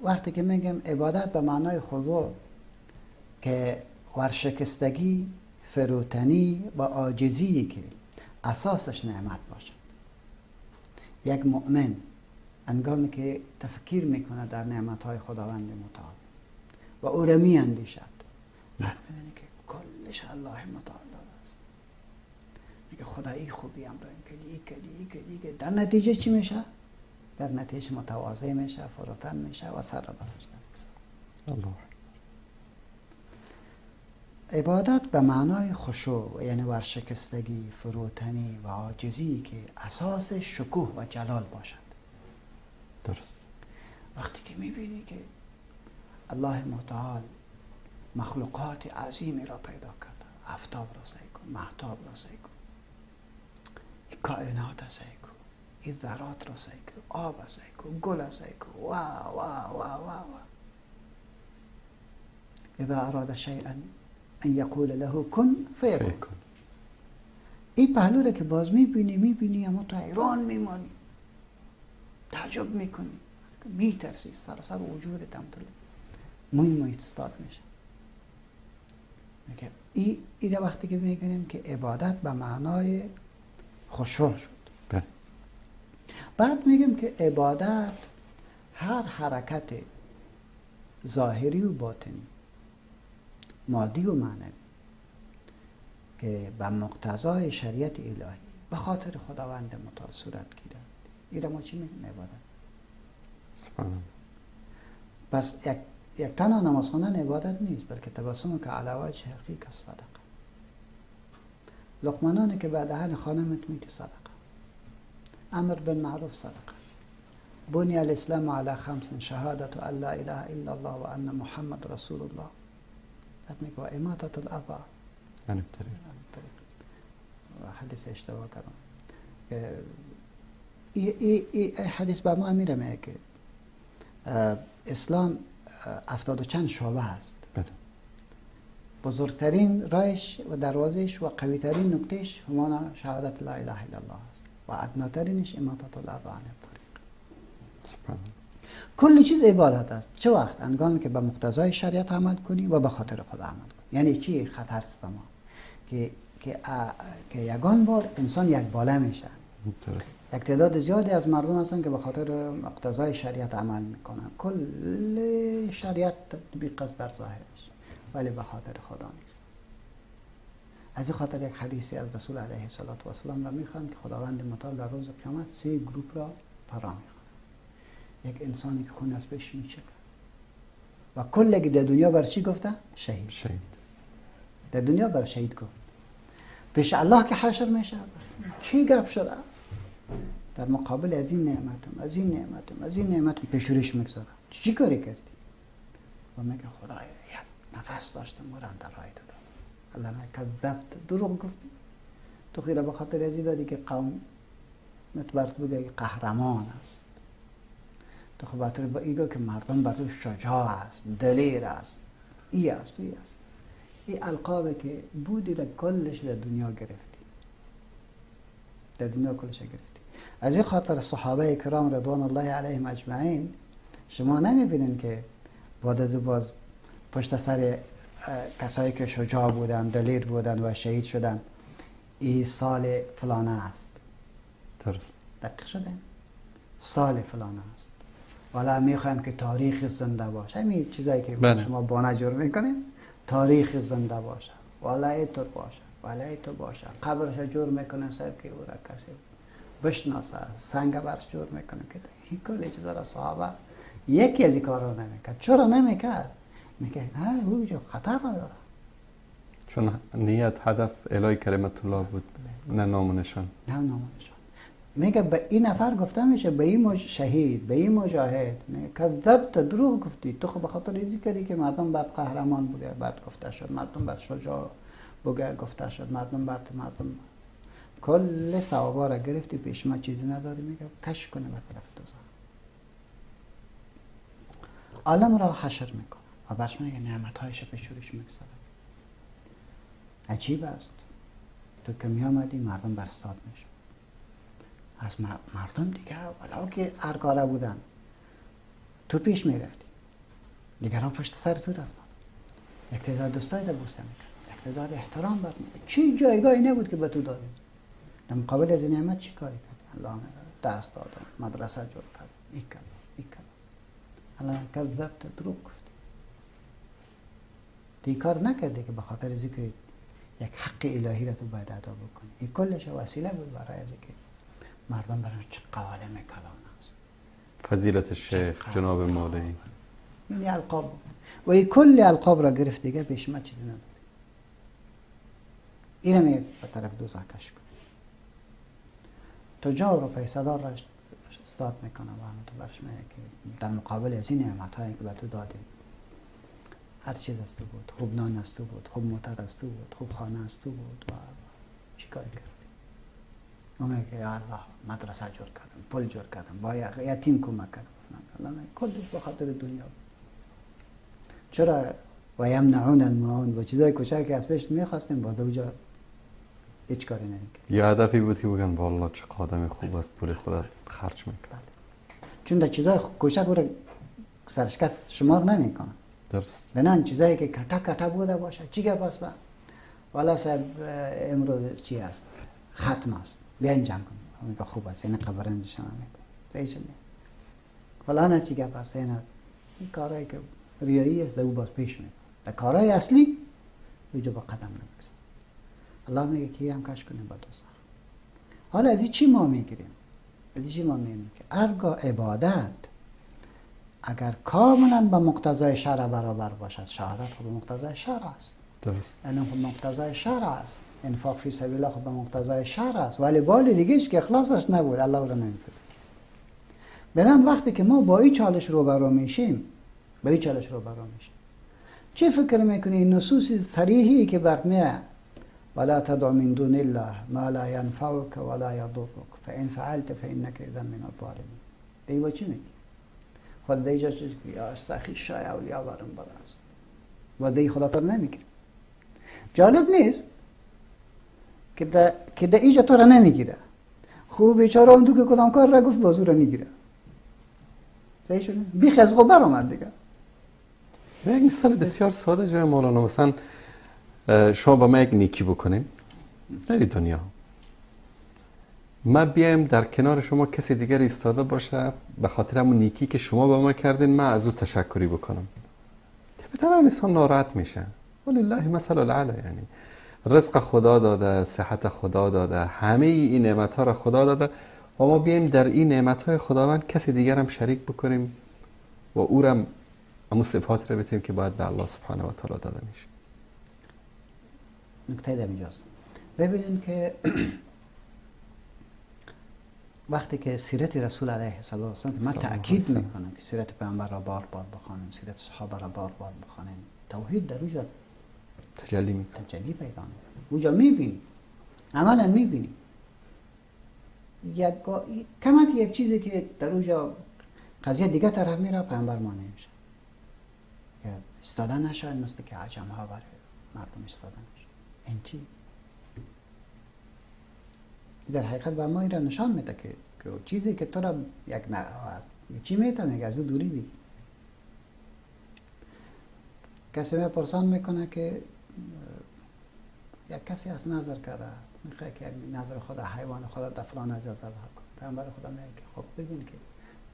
وقتی که میگم عبادت به معنای خضوع که ورشکستگی، فروتنی و عاجزی که اساسش نعمت باشد. یک مؤمن هنگامی که تفکیر میکنه در نعمتهای خداوند متعال و او را می اندیشد، بعد میبینه که کلش الله متعال داده است. میگه خدا ای خوبی هم را این کردی، این کردی، این کردی. در نتیجه چی میشه؟ در نتیجه متواضع میشه، فروتن میشه و سر را به سجده میگذاره. الله. عبادت به معنای خشوع یعنی ورشکستگی، فروتنی و عاجزی که اساس شکوه و جلال باشد. درست. وقتی که میبینی که الله متعال مخلوقات عظیمی را پیدا کرده، آفتاب را سعی کن، مهتاب را سعی کن، کائنات را سعی کن، این ذرات را سعی کن، آب را سعی کن، گل را سعی کن، و و و و و اذا اراد شیئا ان یقول له کن فیکون. این پهلو را که باز میبینی اما تو حیران میمانی، تعجب میکنی، میترسی، سراسر وجودت هم تو موی موی استاد میشه. میگه این وقتی که میگیم که عبادت به معنای خشوع شد. بله. بعد میگیم که عبادت هر حرکت ظاهری و باطنی، مادی و معنوی که به مقتضای شریعت الهی به خاطر خداوند متعال صورت گیرد، این ما چی میگیم؟ عبادت. سبحان. پس یک تنها نماز خواندن عبادت نیست، بلکه تبسم که علی وجه حقیق صدقه، لقمانانی که بعد دهن خانمت میتی صدقه، امر بالمعروف صدقه، بنی الاسلام علی خمس، شهادت ان لا اله الا الله و ان محمد رسول الله، بعد میگه و اماطة الاذی عن الطریق. حدیث اشتباه کردم. ای حدیث به ما میره میگه که اسلام 70 و چند شعبه هست. بله. بزرگترین رایش و دروازهش و قویترین نکتهش همان شهادت لا اله الا الله است و ادناترینش اماطة الاذی عن الطریق. سبحان. کل چیز عبادت است. چه وقت؟ هنگامی که به مقتضای شریعت عمل کنی و به خاطر خدا عمل کنی. یعنی چی خطر است به ما؟ که یگان بار انسان یک باله میشه. درست. یک تعداد زیادی از مردم هستن که به خاطر مقتضای شریعت عمل میکنن، کل شریعت تطبیق است در ظاهرش، ولی به خاطر خدا نیست. از این خاطر یک حدیثی از رسول علیه الصلاة والسلام را میخوان که خداوند متعال در روز قیامت 3 گروپ را فرا میخوان. یک انسانی که خون از پیش میچکه و کل که در دنیا بر چی گفته؟ شهید. شهید. در دنیا بر شهید گفت. پیش الله که حشر میشه چی گپ شده؟ در مقابل از این نعمتم، از این نعمتم، از این نعمتم پیشورش میگذاره. چی کاری کردی؟ و میگه خدایا یک نفس داشتم مرا در راه تو دادم. الله میگه کذبت، دروغ گفتی. تو خیره به خاطر از این دادی که قوم نتبرت بگه که قهرمان است. تو خب بطور با ایگو که مردم بر تو شجاع است، دلیر است، ای است، ای است. این القابه که بودی را کلش در دنیا گرفتی. در دنیا کلش گرفتی. از این خاطر صحابه کرام رضوان الله علیهم اجمعین شما نمیبینین که بعد از باز پشت سر کسایی که شجاع بودن، دلیر بودن و شهید شدن، این سال فلانه است. درست. دقیق شده؟ سال فلانه است. والا میخوایم که تاریخ زنده باشه. همین چیزایی که بله. شما بانه جور میکنین، تاریخ زنده باشه، والا اینطور باشه، والا اینطور باشه. قبرش جور میکنه صاحب که او را کسی بشناسه، سنگ برش جور میکنه که این کل چیزا را صحابه یکی از این کارا رو نمیکرد. چرا نمیکرد؟ میگه نه او خطر نداره. چون نیت هدف الهی کلمت الله بود، نه نام و نشان. نه نام و نشان. میگه به این نفر گفته میشه، به این شهید، به این مجاهد، میگه کذبت، دروغ گفتی. تو خب به خاطر این کردی که مردم بر قهرمان بگه بعد گفته شد، مردم بر شجاع بگه گفته شد، مردم بر مردم کل ثوابا را گرفتی، پیش ما چیزی نداری. میگه کش کنه به طرف دوزخ. عالم را حشر میکنه و برش میگه نعمتهایش پیش روش میگذاره. عجیب است. تو که میآمدی مردم برستاد میشد. از مردم دیگه ولو که هر کاره بودن تو پیش میرفتی، دیگران پشت سر تو رفتن. یک تعداد دوستای در بوسه میکرد، یک تعداد احترام بر میکرد. چی جایگاهی نبود که به تو دادیم. در مقابل از این نعمت چی کاری کردی؟ الله درس دادم، مدرسه جور کردم، این کردم، این کردم. الله کذبت، دروغ گفتی. تو این کار نکردی که به خاطر از اینکه یک حق الهی را تو باید ادا بکنی. این کلش وسیله بود برای از اینکه مردم برای چه قوالم کلان است. فضیلت شیخ جناب مولوی. این القاب و این کل القاب را گرفت دیگه پیش ما چیزی نداره. اینم به طرف دوزخ کش کنه. تجار و پیسه‌دار را استاد میکنه و هم تو برش میگه که در مقابل از این نعمت هایی که به تو دادیم، هر چیز از تو بود، خوب نان از تو بود، خوب موتر از تو بود، خوب خانه از تو بود و چی کاری کردی؟ اون میگه یا الله مدرسه جور کردم، پل جور کردم، با یتیم کمک کردم. الله میگه کلش به خاطر دنیا بود. چرا و یمنعون الماعون و چیزای کوچکی از پیش میخواستیم با دوجا هیچ کاری نمیکرد. یه هدفی بود که بگن والله چه آدم خوب است، پول خود خرج میکنه. بله. چون در چیزای کوچک او را سرشکست شمار نمیکنه. درست. بنان چیزایی که کتا کتا بوده باشه، چی گپ است؟ والا صاحب امروز چی است؟ ختم است. بیاین جمع کنیم. میگه خوب است، این قبرنج شما میکنه. هیچ نه. فلان چی گپ است؟ این کارایی که ریایی است، او باز پیش میکنه. در کارهای اصلی اینجا با قدم نمیگذاره. الله میگه که هم کش کنیم با دوزخ. حالا از این چی ما میگیریم؟ از این چی ما میگیریم که هرگاه عبادت اگر کاملا به مقتضای شرع برابر باشد، شهادت خب به مقتضای شرع است. درست. علم خب مقتضای شرع است. انفاق فی سبیل الله خب به مقتضای شرع است، ولی بال دیگهش که اخلاصش نبود، الله را نمیپذیره. بنابراین وقتی که ما با این چالش روبرو میشیم، با این چالش روبرو میشیم، چه فکر میکنی نصوص صریحی که برات میاد ولا تدع من دون الله ما لا ينفعك ولا يضرك فإن فعلت فإنك إذا من الظالمين. دیگه چی میگی؟ خود دیگه چیز که یا استخی شای اولیا برم بالا است و دیگه خدا تو نمیگیره. جالب نیست که ده ایجا تو را نمیگیره. خوب بیچاره اون دو که کدام کار را گفت بازو را میگیره. صحیح شد؟ بیخ از غبار آمد دیگه. یک مثال بسیار ساده جای مولانا، مثلا شما با ما یک نیکی بکنیم در دنیا، ما بیایم در کنار شما کسی دیگر ایستاده باشه، به خاطر همون نیکی که شما با ما کردین من از او تشکری بکنم، طبعا انسان ناراحت میشه. ولله مثل الاعلی، یعنی رزق خدا داده، صحت خدا داده، همه این نعمت ها را خدا داده و ما بیایم در این نعمت های خداوند کسی دیگر هم شریک بکنیم و او را همون صفات را بتیم که باید به الله سبحانه و تعالی داده میشه. نکته در اینجاست، ببینین که وقتی که سیرت رسول علیه السلام که من تأکید میکنم که سیرت پیامبر را بار بار بخوانین، سیرت صحابه را بار بار بخوانین، توحید در اونجا تجلی میکنه، تجلی پیدا میکنه. اونجا میبینی، عملا میبینی یک کمک یک چیزی که در اونجا قضیه دیگه طرف میره، پیامبر مانع میشه که ایستاده نشه، مثل که عجم ها برای مردم ایستاده نشه. این چی؟ در حقیقت بر ما این را نشان میده که چیزی که تو را یک چی میته میگه از او دوری بگی. کسی می پرسان میکنه که یک کسی از نظر کرده، میخواد که نظر خدا حیوان خدا در فلان اجازه بکنه. پیامبر خدا میگه که خب ببین که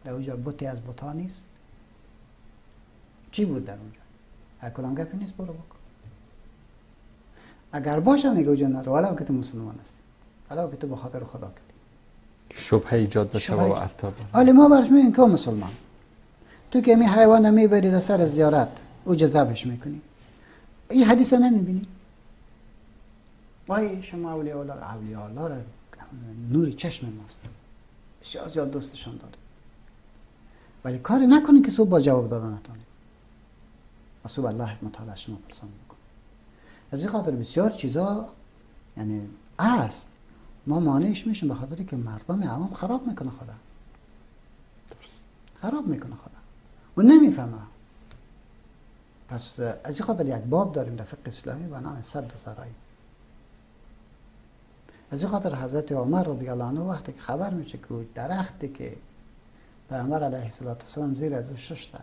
در اونجا بتی از بتا نیست. چی بود در اونجا؟ هر کدام گپی نیست، برو بکن. اگر باشه میگه اونجا نرو، ولو که تو مسلمان هستی، ولو که تو به خاطر خدا کردی. شبهه ایجاد بشه و عتاب. حالا ما برش میگیم که مسلمان تو که می حیوان میبری در سر زیارت او ذبحش میکنی، این حدیث نمیبینی؟ وای شما اولیاء الله، اولیاء الله را نور چشم ماست، بسیار زیاد دوستشان داره، ولی کاری نکنی که صبح با جواب دادن نتونی و صبح الله متعال شما پرسان بکن. از این خاطر بسیار چیزا یعنی است ما مانعش میشیم، به خاطر که مردم عوام خراب میکنه خدا، درست خراب میکنه خدا و نمیفهمه. پس از این خاطر یک باب داریم در فقه اسلامی به نام سد ذرایع. از این خاطر حضرت عمر رضی الله عنه وقتی که خبر میشه که درختی که پیامبر علیه الصلاة والسلام زیر از او ششته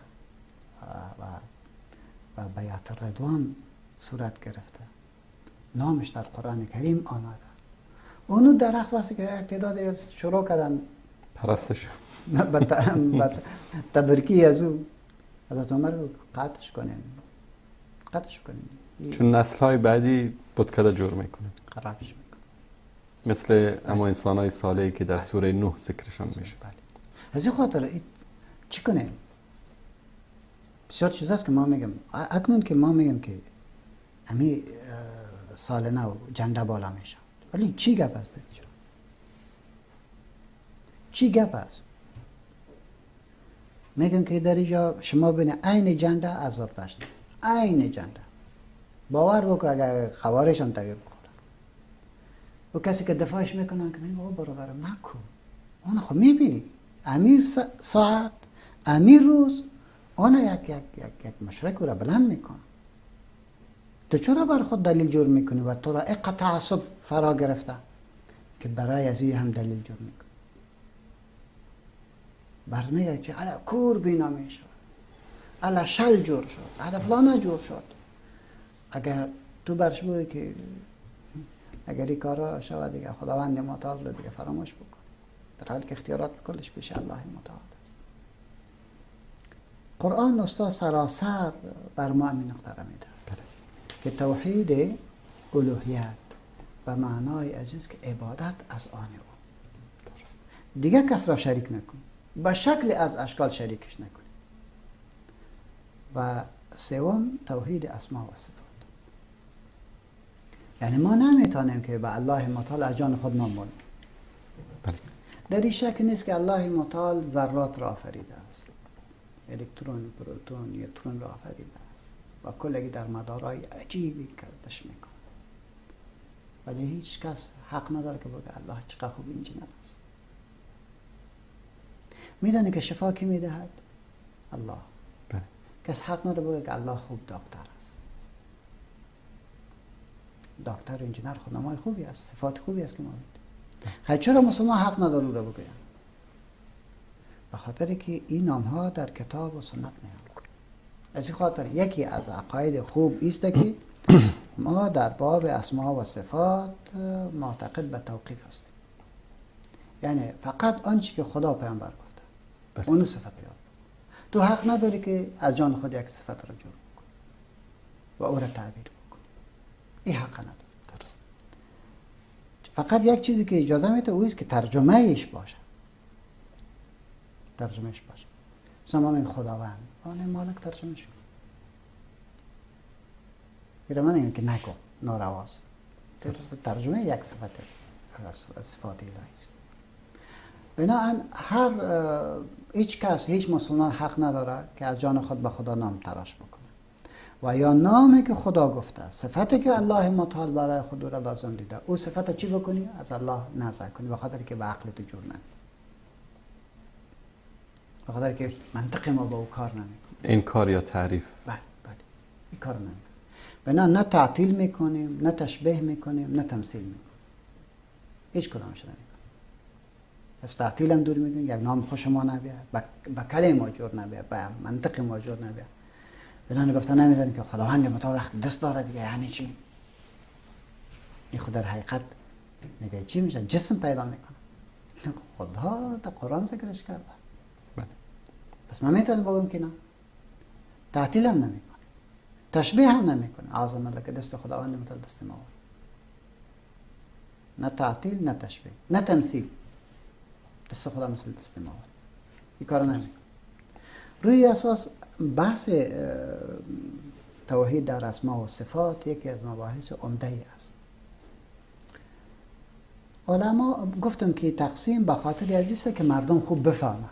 و بیعت رضوان صورت گرفته، نامش در قرآن کریم آمده، اونو درخت وقتی که یک تعداد شروع کردن پرستش تبرکی از او، حضرت عمر قطعش کنیم، قطعش کنیم، چون نسل های بعدی بتکده جور میکنه، خرابش میکنه، مثل اما انسان های صالحی که در سوره نوح ذکرشان میشه. بله. از این خاطر چی کنیم؟ بسیار چیز هست که ما میگم اکنون که ما میگم که همی سال نو جنده بالا میشه، ولی چی گپ است در اینجا؟ چی گپ است؟ میگن که در اینجا شما ببینید عین جنده از زرتشت است، عین جنده. باور بکن اگر خوارش هم تغییر بخوره و کسی که دفاعش میکنن که میگه او برادرم نکن، اون خب میبینی امیر ساعت امیر روز اون یک یک یک یک مشرک را بلند میکنه، تو چرا بر خود دلیل جور میکنی و تو را اقا تعصب فرا گرفته که برای از این هم دلیل جور میکنی؟ برد میگه که علا کور بینا میشه، علا شل جور شد، علا فلانه جور شد. اگر تو برش بگی که اگر این کارا شود دیگه خداوند متعال رو دیگه فراموش بکن، در حالی که اختیارات کلش پیش الله متعال است. قرآن استاد سراسر بر ما همین نقطه را میده که توحید الوهیت به معنای عزیز که عبادت از آن او، دیگه کس را شریک نکن، به شکل از اشکال شریکش نکن. و سوم توحید اسما و صفات، یعنی ما نمیتونیم که به الله متعال از جان خود نام بریم. در این شک نیست که الله متعال ذرات را آفریده است، الکترون، پروتون، نیوترون را آفریده است و کلگی در مدارهای عجیبی کردش میکنه. ولی هیچ کس حق نداره که بگه الله چقدر خوب انجینر است. میدانی که شفا کی میدهد؟ الله. بله. کس حق نداره بگه که الله خوب دکتر است. دکتر و انجینر خود نامای خوبی است، صفات خوبی است که ما میدیم. خیلی چرا مسلمان حق نداره او را بگوید؟ به خاطر که این نام ها در کتاب و سنت نیامد. از این خاطر یکی از عقاید خوب است که ما در باب اسما و صفات معتقد به توقیف هستیم. یعنی فقط آنچه که خدا پیامبر گفته اونو صفت یاد. تو حق نداری که از جان خود یک صفت را جور بکنی و او را تعبیر بکنی. این حق نداری. درست. فقط یک چیزی که اجازه میده اوست که ترجمه ایش باشه. ترجمهش باشه. مثلا ما میگیم خداوند، آن مالک ترجمه شد. اینا من نمیگم که نگو نارواست. ترجمه یک صفت از صفات الهی است. بنابراین هر هیچ کس، هیچ مسلمان حق نداره که از جان خود به خدا نام تراش بکنه و یا نامی که خدا گفته، صفتی که الله متعال برای خود را لازم دیده، او صفت چی بکنی؟ از الله نزع کنی، به خاطر که به عقل تو جور نمیاد، به خاطر که منطق ما با او کار نمیکنه. این کار یا تعریف. بله بله، این کار نمیکنه. بنا نه تعطیل میکنیم، نه تشبیه میکنیم، نه تمثیل میکنیم، هیچ کدامش نمیکنیم. از تعطیل هم دور میکنیم، یک نام خوش ما نبیاد، به کلمه ما جور نبیاد، به منطق ما جور نبیاد. بنا گفته نمیدونیم که خداوند متعال وقت دست داره دیگه، یعنی چی؟ این خود در حقیقت میگه چی میشه؟ جسم پیدا میکنه. خدا در قرآن ذکرش کرده. بله. پس من میتونم بگم که نه، تعطیل هم نمیکنه، تشبیه هم نمیکنه. اعظم الله که دست خداوند متعال دست ما، نه تعطیل، نه تشبیه، نه تمثیل. دست خدا مثل دست ما، این کار نمیکنه. روی اساس بحث توحید در اسما و صفات یکی از مباحث عمده ای است. علما گفتم که تقسیم به خاطر از است که مردم خوب بفهمند.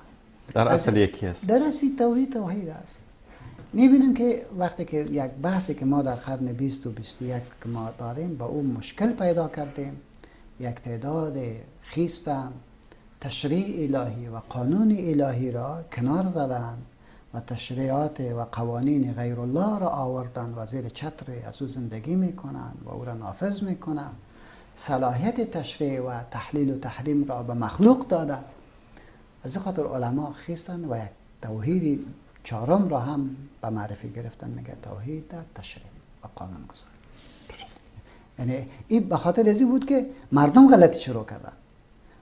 در اصل یکی است. در اصل توحید توحید است. میبینیم که وقتی که یک بحثی که ما در قرن 20 و 21 که ما داریم با او مشکل پیدا کردیم، یک تعداد خیستن تشریع الهی و قانون الهی را کنار زدن و تشریعات و قوانین غیر الله را آوردن و زیر چتر از او زندگی میکنن و او را نافذ میکنن. صلاحیت تشریع و تحلیل و تحریم را به مخلوق دادن. از این خاطر علما خیستن و یک توحید چهارم را هم به معرفی گرفتن، میگه توحید در تشریع و قانون گذاری. درست. یعنی این به خاطر از این بود که مردم غلطی شروع کردن.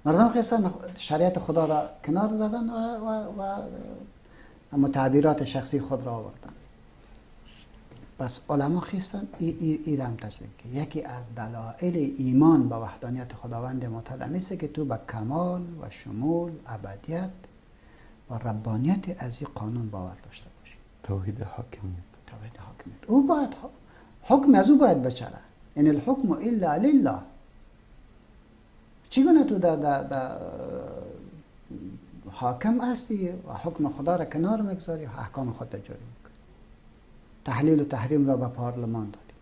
مردم خواستن شریعت خدا را کنار دادن و اما تعبیرات شخصی خود را آوردن. پس علما خواستن ای را هم تشریح که یکی از دلایل ایمان به وحدانیت خداوند متعال است که تو به کمال و شمول، ابدیت و ربانیت از این قانون باور داشته باشی. توحید حاکمیت. توحید حاکمیت. او باید حکم از او باید بچره. ان الحکم الا لله. چگونه تو در حاکم هستی و حکم خدا را کنار میگذاری و احکام خود را جاری میکنی؟ تحلیل و تحریم را به پارلمان دادی.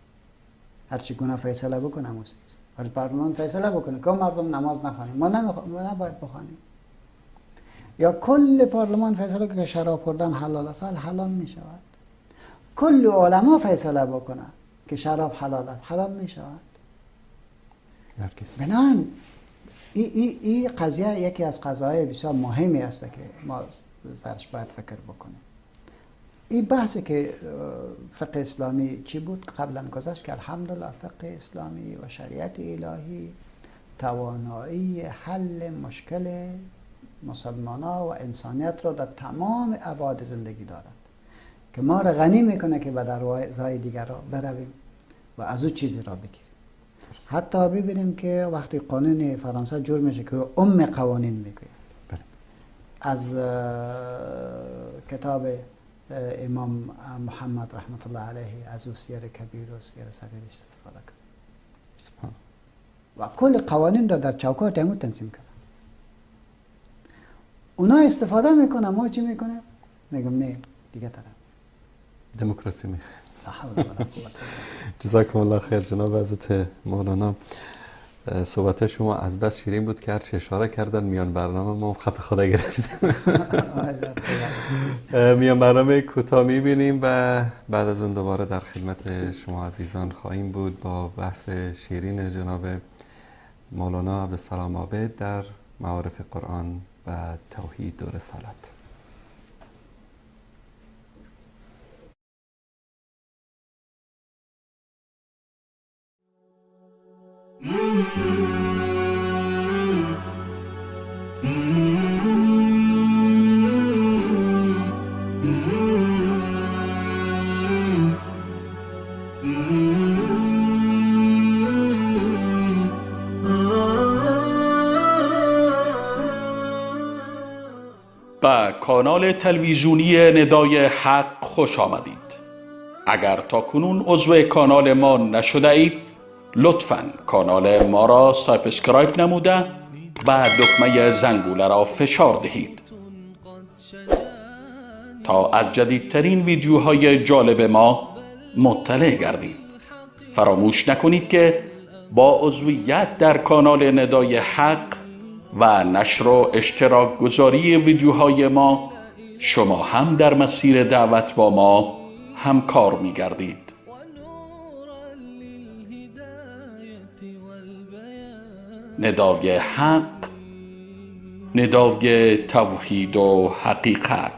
هر چی گونه فیصله بکنه همون است. ولی پارلمان فیصله بکنه که مردم نماز نخوانیم، ما نباید بخوانیم. یا کل پارلمان فیصله که شراب خوردن حلال است، حلال میشود. کل علما فیصله بکنه که شراب حلال است، حلال میشود. بنابراین ای قضیه یکی از قضایای بسیار مهمی است که ما درش باید فکر بکنیم. این بحثی که فقه اسلامی چی بود قبلا گذشت که الحمدلله فقه اسلامی و شریعت الهی توانایی حل مشکل مسلمان‌ها و انسانیت را در تمام ابعاد زندگی دارد که ما را غنی میکنه که به دروازه‌های دیگر را برویم و از او چیزی را بگیریم. حتی ببینیم که وقتی قانون فرانسه جور میشه که ام قوانین میگوید، از کتاب امام محمد رحمت الله علیه از او سیر کبیر و سیر صغیرش استفاده کرد و کل قوانین را در چوکات همون تنظیم کرد. اونا استفاده میکنه، ما چی میکنه؟ میگم نه دیگه طرف دموکراسی میخواه. جزاکم الله خیر جناب حضرت مولانا. صحبت شما از بس شیرین بود که هرچه اشاره کردن میان برنامه ما خپ خدا گرفتیم. میان برنامه کوتاه میبینیم و بعد از اون دوباره در خدمت شما عزیزان خواهیم بود با بحث شیرین جناب مولانا عبدالسلام عابد در معارف قرآن و توحید و رسالت. به کانال تلویزیونی ندای حق خوش آمدید. اگر تا کنون عضو کانال ما نشده اید، لطفاً کانال ما را subscribe نموده و دکمه زنگوله را فشار دهید تا از جدیدترین ویدیوهای جالب ما مطلع گردید. فراموش نکنید که با عضویت در کانال ندای حق و نشر و اشتراک گذاری ویدیوهای ما، شما هم در مسیر دعوت با ما همکار می گردید. ندای حق، ندای توحید و حقیقت.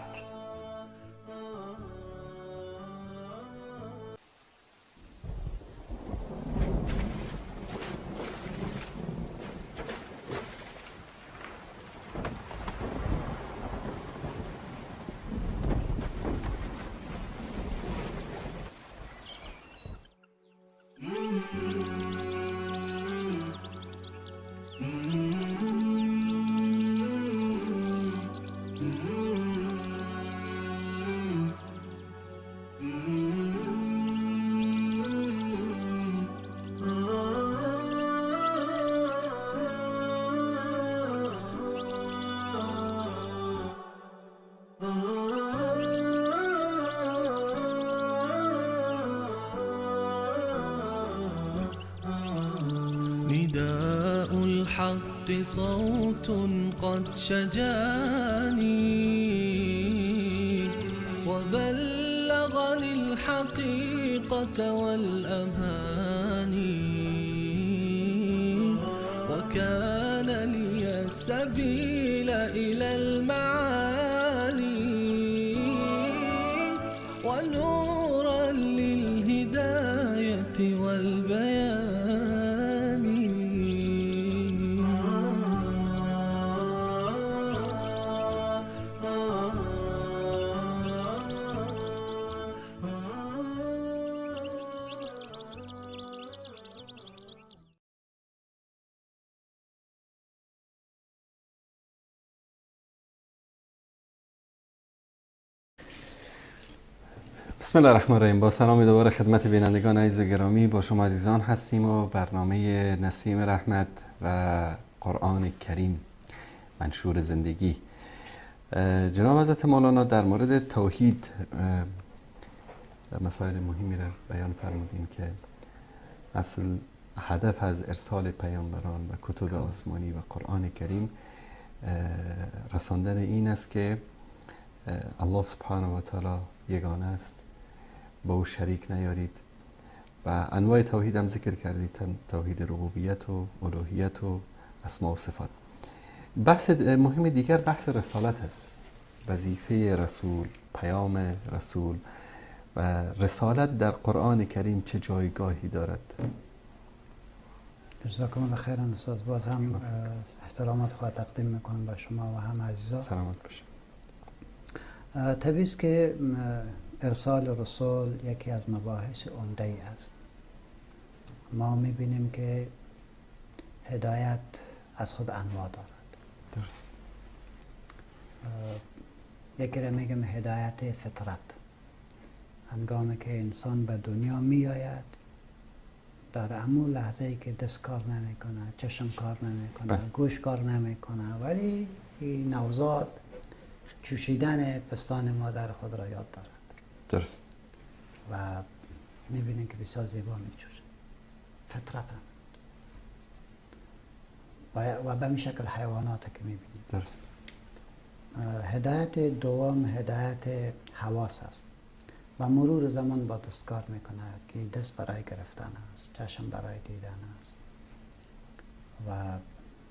نداء الحق صوت قد شجاني وبلغني الحقيقة والأماني وكان لي السبيل إلى المعالي ونورا للهداية والبيان. بسم الله الرحمن الرحیم. با سلام دوباره خدمت بینندگان عزیز و گرامی، با شما عزیزان هستیم و برنامه نسیم رحمت و قرآن کریم منشور زندگی. جناب حضرت مولانا در مورد توحید مسائل مهمی را بیان فرمودیم که اصل هدف از ارسال پیامبران و کتب آسمانی و قرآن کریم رساندن این است که الله سبحانه و تعالی یگانه است، با او شریک نیارید و انواع توحید هم ذکر کردید، توحید ربوبیت و الوهیت و اسماء و صفات. بحث مهم دیگر بحث رسالت است، وظیفه رسول، پیام رسول و رسالت در قرآن کریم چه جایگاهی دارد؟ جزاکم الله خیرا استاد، باز هم احترامات خود تقدیم میکنم به شما و هم عزیزان. سلامت باشید. طبیعی است که ارسال رسول یکی از مباحث عمده ای است. ما میبینیم که هدایت از خود انواع دارد. درست. یکی را میگم هدایت فطرت، هنگامی که انسان به دنیا میآید در امون لحظه ای که دست کار نمیکنه، چشم کار نمیکنه، گوش کار نمیکنه، ولی این نوزاد چوشیدن پستان مادر خود را یاد دارد. درست. و میبینیم که بسیار زیبا میچوشه. فطرت هم. و به این شکل حیوانات که میبینیم. درست. هدایت دوم هدایت حواس است و مرور زمان با دست کار میکنه که دست برای گرفتن است، چشم برای دیدن است و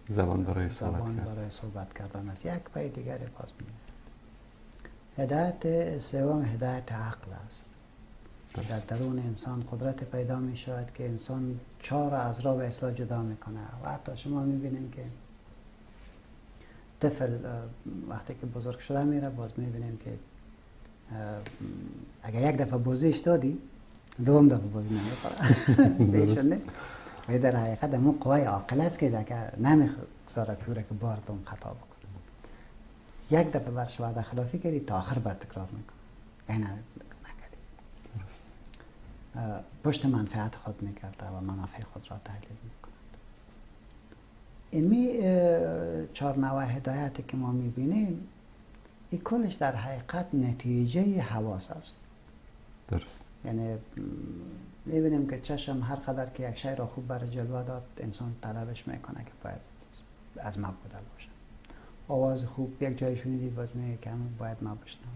زبان برای صحبت کردن است. یک پای دیگری باز میاد. هدایت سوم هدایت عقل است. در درون انسان قدرت پیدا می شود که انسان چهار از را به اصلاح جدا میکنه و حتی شما میبینید که طفل وقتی که بزرگ شده میره، باز میبینیم که اگر یک دفعه بازیش دادی دوم دفعه بازی نمیخوره. و در حقیقت همون قوای عاقل است که اگر نمیگذاره که بار دوم خطا بکنه. یک دفعه برش وعده خلافی کردی تا آخر بر تکرار میکنه، یعنی نکردی. پشت منفعت خود میکرده و منافع خود را تحلیل میکند. این چهار نوع هدایتی که ما میبینیم این کلش در حقیقت نتیجه حواس است. درست. یعنی میبینیم که چشم هر قدر که یک شی را خوب برای جلوه داد، انسان طلبش میکنه که باید از ما بوده باشه. آواز خوب یک جای شنیدی، باز میگه که باید ما بشنوم.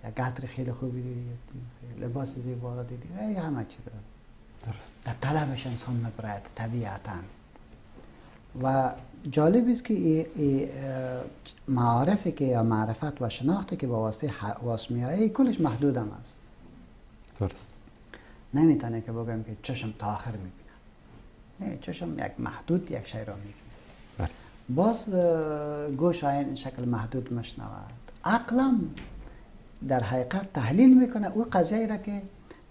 یک عطر خیلی خوبی دیدی، لباس زیبا را دیدی، همه چیز. درست. در طلبش انسان میبرد طبیعتاً. و جالب است که معارفی که یا معرفت و شناختی که با واسطه حواس میآید کلش محدود هم است. درست. نمیتونه که بگم که چشم تا آخر میبینه. نه، چشم یک محدود یک شی را میبینه. بله. باز گوش این شکل محدود مشنود. عقلم در حقیقت تحلیل میکنه او قضیه را که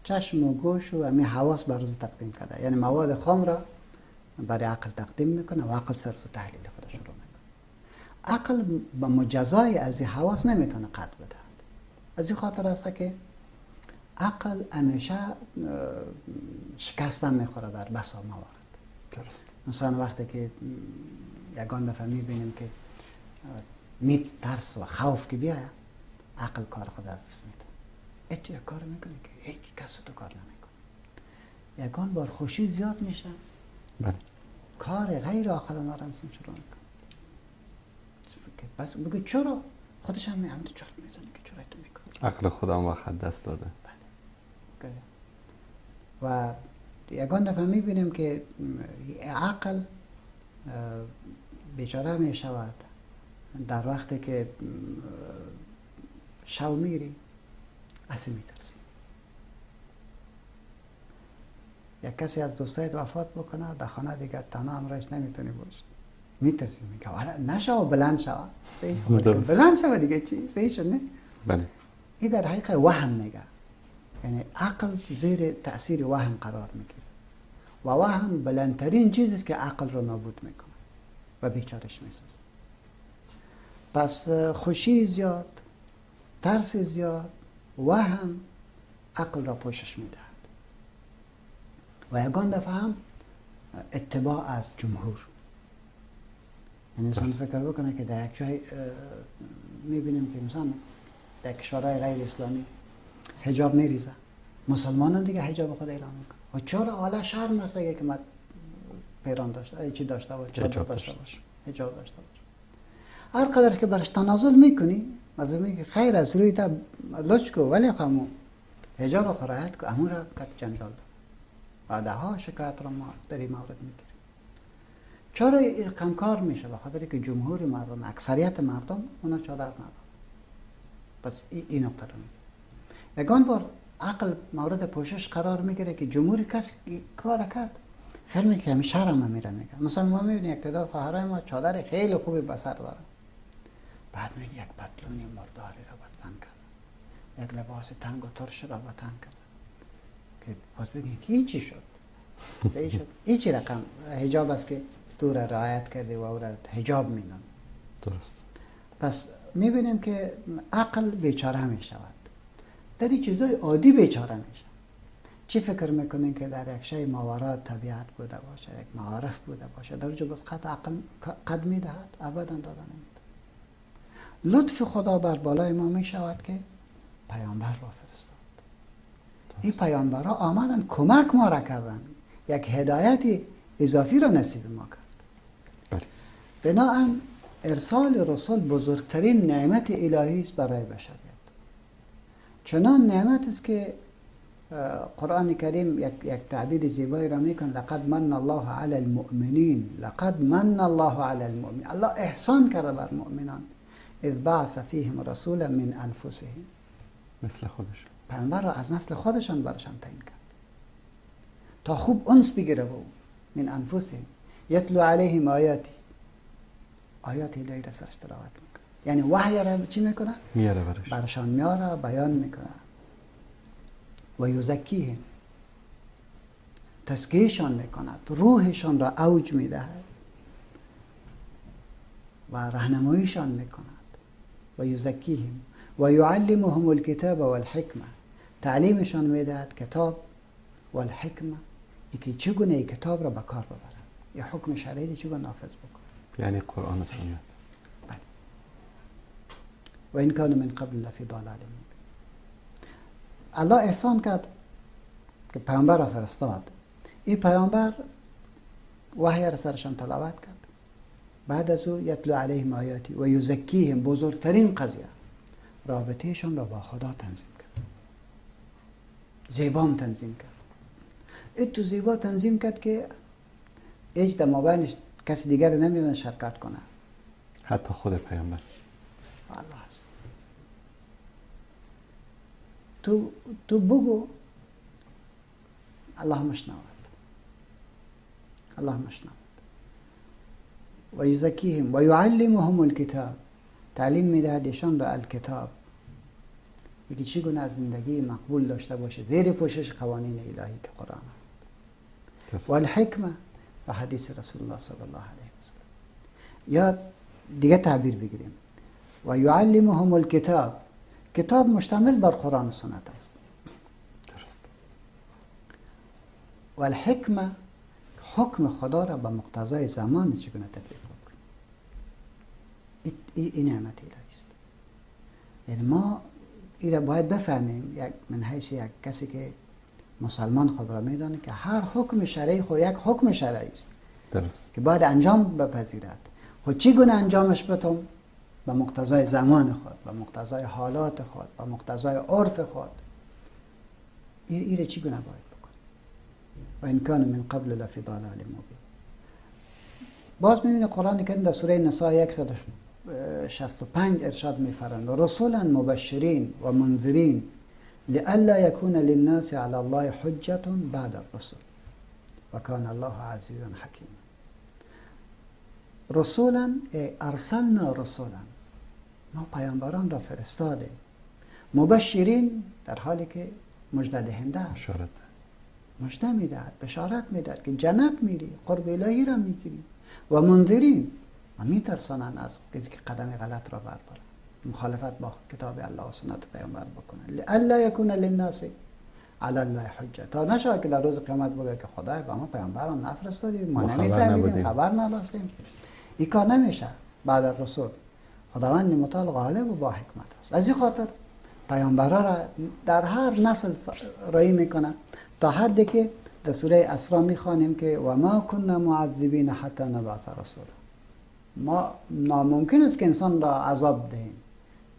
چشم و گوش و همین حواس بر روز تقدیم کرده، یعنی مواد خام را برای عقل تقدیم میکنه و عقل سر تو تحلیل خودش رو میکنه. عقل به مجزای از این حواس نمیتونه قد بدهد. از این خاطر است که عقل همیشه شکست هم میخوره در بسا موارد. درست. مثلا وقتی که یگان دفعه میبینیم که می ترس و خوف که بیاید، عقل کار خود از دست میده. ای تو یک کار میکنی که هیچ کس تو کار نمیکنه. یگان بار خوشی زیاد میشه، بله، کار غیر عاقلانه را انسان شروع میکنه. بس بگو چرا؟ خودش هم تو چرا میزنه که چرا تو میکنی؟ عقل خودم وقت دست داده. بله. و یگان دفعه میبینیم که عقل بیچاره میشود در وقتی که شو میری اصلا میترسی. یک کسی از دوستایت وفات بکنه در خانه دیگه تنها همراهش نمیتونی باشی، میترسی، میگه حالا نشو بلند شو، بلند شو دیگه چی صحیح شد نه؟ بله. این در حقیقت وهم میگه، یعنی عقل زیر تاثیر وهم قرار میگیره و وهم بلندترین چیزی است که عقل رو نابود میکنه و بیچارش میسازه. پس خوشی زیاد، ترس زیاد، وهم عقل را پوشش میدهد و یگان دفعه هم اتباع از جمهور. یعنی انسان فکر بکنه که در یک جای میبینیم که انسان در کشورهای غیر اسلامی حجاب میریزه، مسلمانان دیگه حجاب خود اعلام میکنه و چرا حالا شرم است که من پیران داشته چی داشته باشه، چادر داشته باشه، حجاب داشته باشه. هر قدر که برش تنازل میکنی، مثلا میگه خیر از روی تا لچ کو، ولی خمو حجاب خو رعایت کو، امو را کت جنجال داد. بعدها شکایت را ما در این مورد میگیریم. چرا این کمکار میشه؟ به خاطر که جمهور مردم، اکثریت مردم اونا چادر ندارن. پس این نقطه رو میگیره. یگان بار عقل مورد پوشش قرار میگیره که جمهور کس کار کرد، خیلی میگه همین شرم میره میگه. مثلا ما میبینیم یک تعداد خواهرای ما چادر خیلی خوبی به سر دارن، بعد میبینیم یک پتلونی مرداری را به تن کرده، یک لباس تنگ و ترش را به تن کرده که باز بگیم که هیچی شد، صحیح شد، هیچی رقم حجاب است که تو را رعایت کرده و او را حجاب مینام. درست. پس میبینیم که عقل بیچاره میشود، در این چیزای عادی بیچاره میشه. چی فکر میکنین که در یک شی ماورا طبیعت بوده باشه، یک معارف بوده باشه، در اونجا باز قد عقل قد میدهد؟ ابدا داده نمیده. لطف خدا بر بالای ما میشود که پیامبر را فرستاد. این پیامبرها آمدن کمک ما را کردن، یک هدایت اضافی را نصیب ما کرد. بناءً ارسال رسول بزرگترین نعمت الهی است برای بشریت. چنان نعمت است که قرآن کریم یک تعبیر زیبایی را میکن، لقد من الله علی المؤمنین، لقد من الله علی المؤمنین، الله احسان کرده بر مؤمنان، اذ بعث فیهم رسولا من انفسهم، مثل خودش، پیامبر را از نسل خودشان برشان تعیین کرد تا خوب انس بگیره با او. من انفسهم یتلو علیهم آیاتی، آیات الهی را سرش تلاوت میکنه، یعنی وحی را چی میکنه؟ میاره برش، برشان میاره، بیان میکنه. و یزکیهم، تزکیهشان میکند، روحشان را اوج میدهد و راهنماییشان میکند. و یزکیهم و یعلمهم الکتاب والحکمه، تعلیمشان میدهد کتاب و الحکمه، یکی چگونه ای کتاب را به کار ببرد، یا حکم شرعی چگونه نافذ بکند، یعنی قرآن و سنت. بله. و این کان من قبل لفی ضلال مبین. الله احسان کرد که پیامبر را فرستاد. این پیامبر وحی را سرشان تلاوت کرد، بعد از او یتلو علیهم آیاتی و یزکیهم، بزرگترین قضیه رابطهشان را با خدا تنظیم کرد، زیبام تنظیم کرد. این تو زیبا تنظیم کرد که هیچ در مابینش کسی دیگر نمیدونه شرکت کنه، حتی خود پیامبر. الله هست. تو بگو الله مشنود، الله مشنود. و یزکیهم و یعلمهم الکتاب، تعلیم میدهد ایشان را الکتاب، یکی چگونه از زندگی مقبول داشته باشه زیر پوشش قوانین الهی که قرآن است، و الحکمه و حدیث رسول الله صلی الله علیه و سلم. یا دیگه تعبیر بگیریم، و یعلمهم الکتاب، کتاب مشتمل بر قرآن و سنت است. درست. و الحکمه، حکم خدا را به مقتضای زمان چگونه تطبیق بکنیم. این نعمت الهی است. یعنی ما این را باید بفهمیم، یک من حیث یک کسی که مسلمان خود را میدانه که هر حکم شرعی خود یک حکم شرعی است. درست. که باید انجام بپذیرد. خود چگونه انجامش بتم؟ به مقتضای زمان خود، به مقتضای حالات خود، به مقتضای عرف خود. این چگونه باید بکنیم؟ و این کان من قبل لفی ضلال مبین. باز میبینی قرآن کریم در سوره نساء 165 ارشاد میفرماید رسولا مبشرین و منذرین لئلا یکون للناس علی الله حجة بعد الرسل و کان الله عزیزا حکیما. رسولا ارسلنا رسولا، ما پیامبران را فرستادیم، مبشرین در حالی که مژده دهنده، بشارت، مژده میدهد، بشارت میدهد که جنت میری، قرب الهی را میگیری، و منذرین و میترسانند از کسی که قدم غلط را بردارند، مخالفت با کتاب الله و سنت پیامبر بکنند. لئلا یکون للناس علی الله حجه، تا نشود که در روز قیامت بگه که خدای با ما پیامبران نفرستادی، ما نمیفهمیدیم، خبر نداشتیم. این کار نمیشه بعد از رسول. خداوند متعال غالب و با حکمت است. از این خاطر پیامبرا را در هر نسل رایی میکنه، تا حدی که در سوره اسراء میخوانیم که و ما کنا معذبین حتی نبعث رسولا. ما ناممکن است که انسان را عذاب دهیم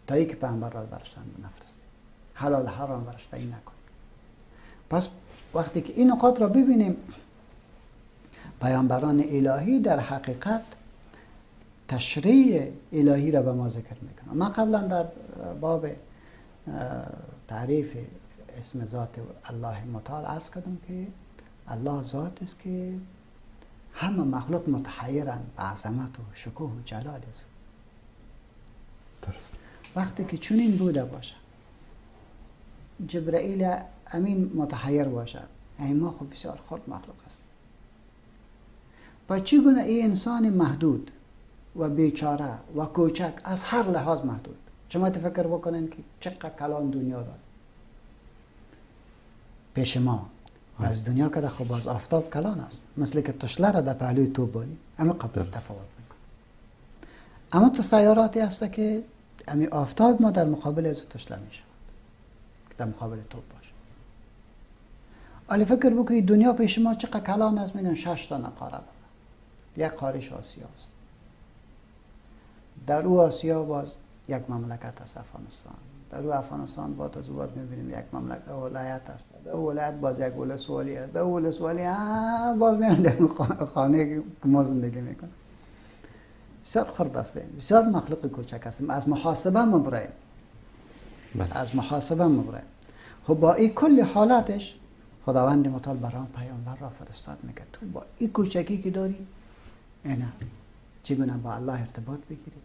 تا اینکه پیامبر را برشان نفرستیم، حلال حرام برش تعیین نکنیم. پس وقتی که این نقاط را ببینیم، پیامبران الهی در حقیقت تشریع الهی را به ما ذکر میکنه. ما قبلا در باب تعریف اسم ذات الله متعال عرض کردم که الله ذات است که همه مخلوق متحیرن به عظمت و شکوه و جلال از او. درست. وقتی که چنین بوده باشد، جبرئیل امین متحیر باشد، یعنی ما خب بسیار خرد مخلوق هستیم، با چگونه این انسان محدود و بیچاره و کوچک، از هر لحاظ محدود، شما تفکر بکنین که چقدر کلان دنیا داره پیش ما، از دنیا که خب از آفتاب کلان است، مثل که تشله را در پهلوی تو بانی، اما قبل تفاوت میکنه. اما تو سیاراتی هست که امی آفتاب ما در مقابل از تشله میشود که در مقابل توپ باشه. حالا فکر بکنید دنیا پیش ما چقدر کلان است، میگن 6 تا قاره داره، یک قاره‌ش آسیا است، در او آسیا باز یک مملکت است افغانستان، در او افغانستان باز از او باز میبینیم یک مملکت ولایت است، در او ولایت باز یک ولسوالی است، در او ولسوالی باز میرن در خانه که ما زندگی میکنیم. بسیار خرد هستیم، بسیار مخلوق کوچک هستیم، از محاسبه مبریم، از محاسبه مبریم. خب با این کل حالاتش خداوند متعال برام پیامبر را فرستاد، میگه تو با این کوچکی که داری اینا چگونه با الله ارتباط بگیری،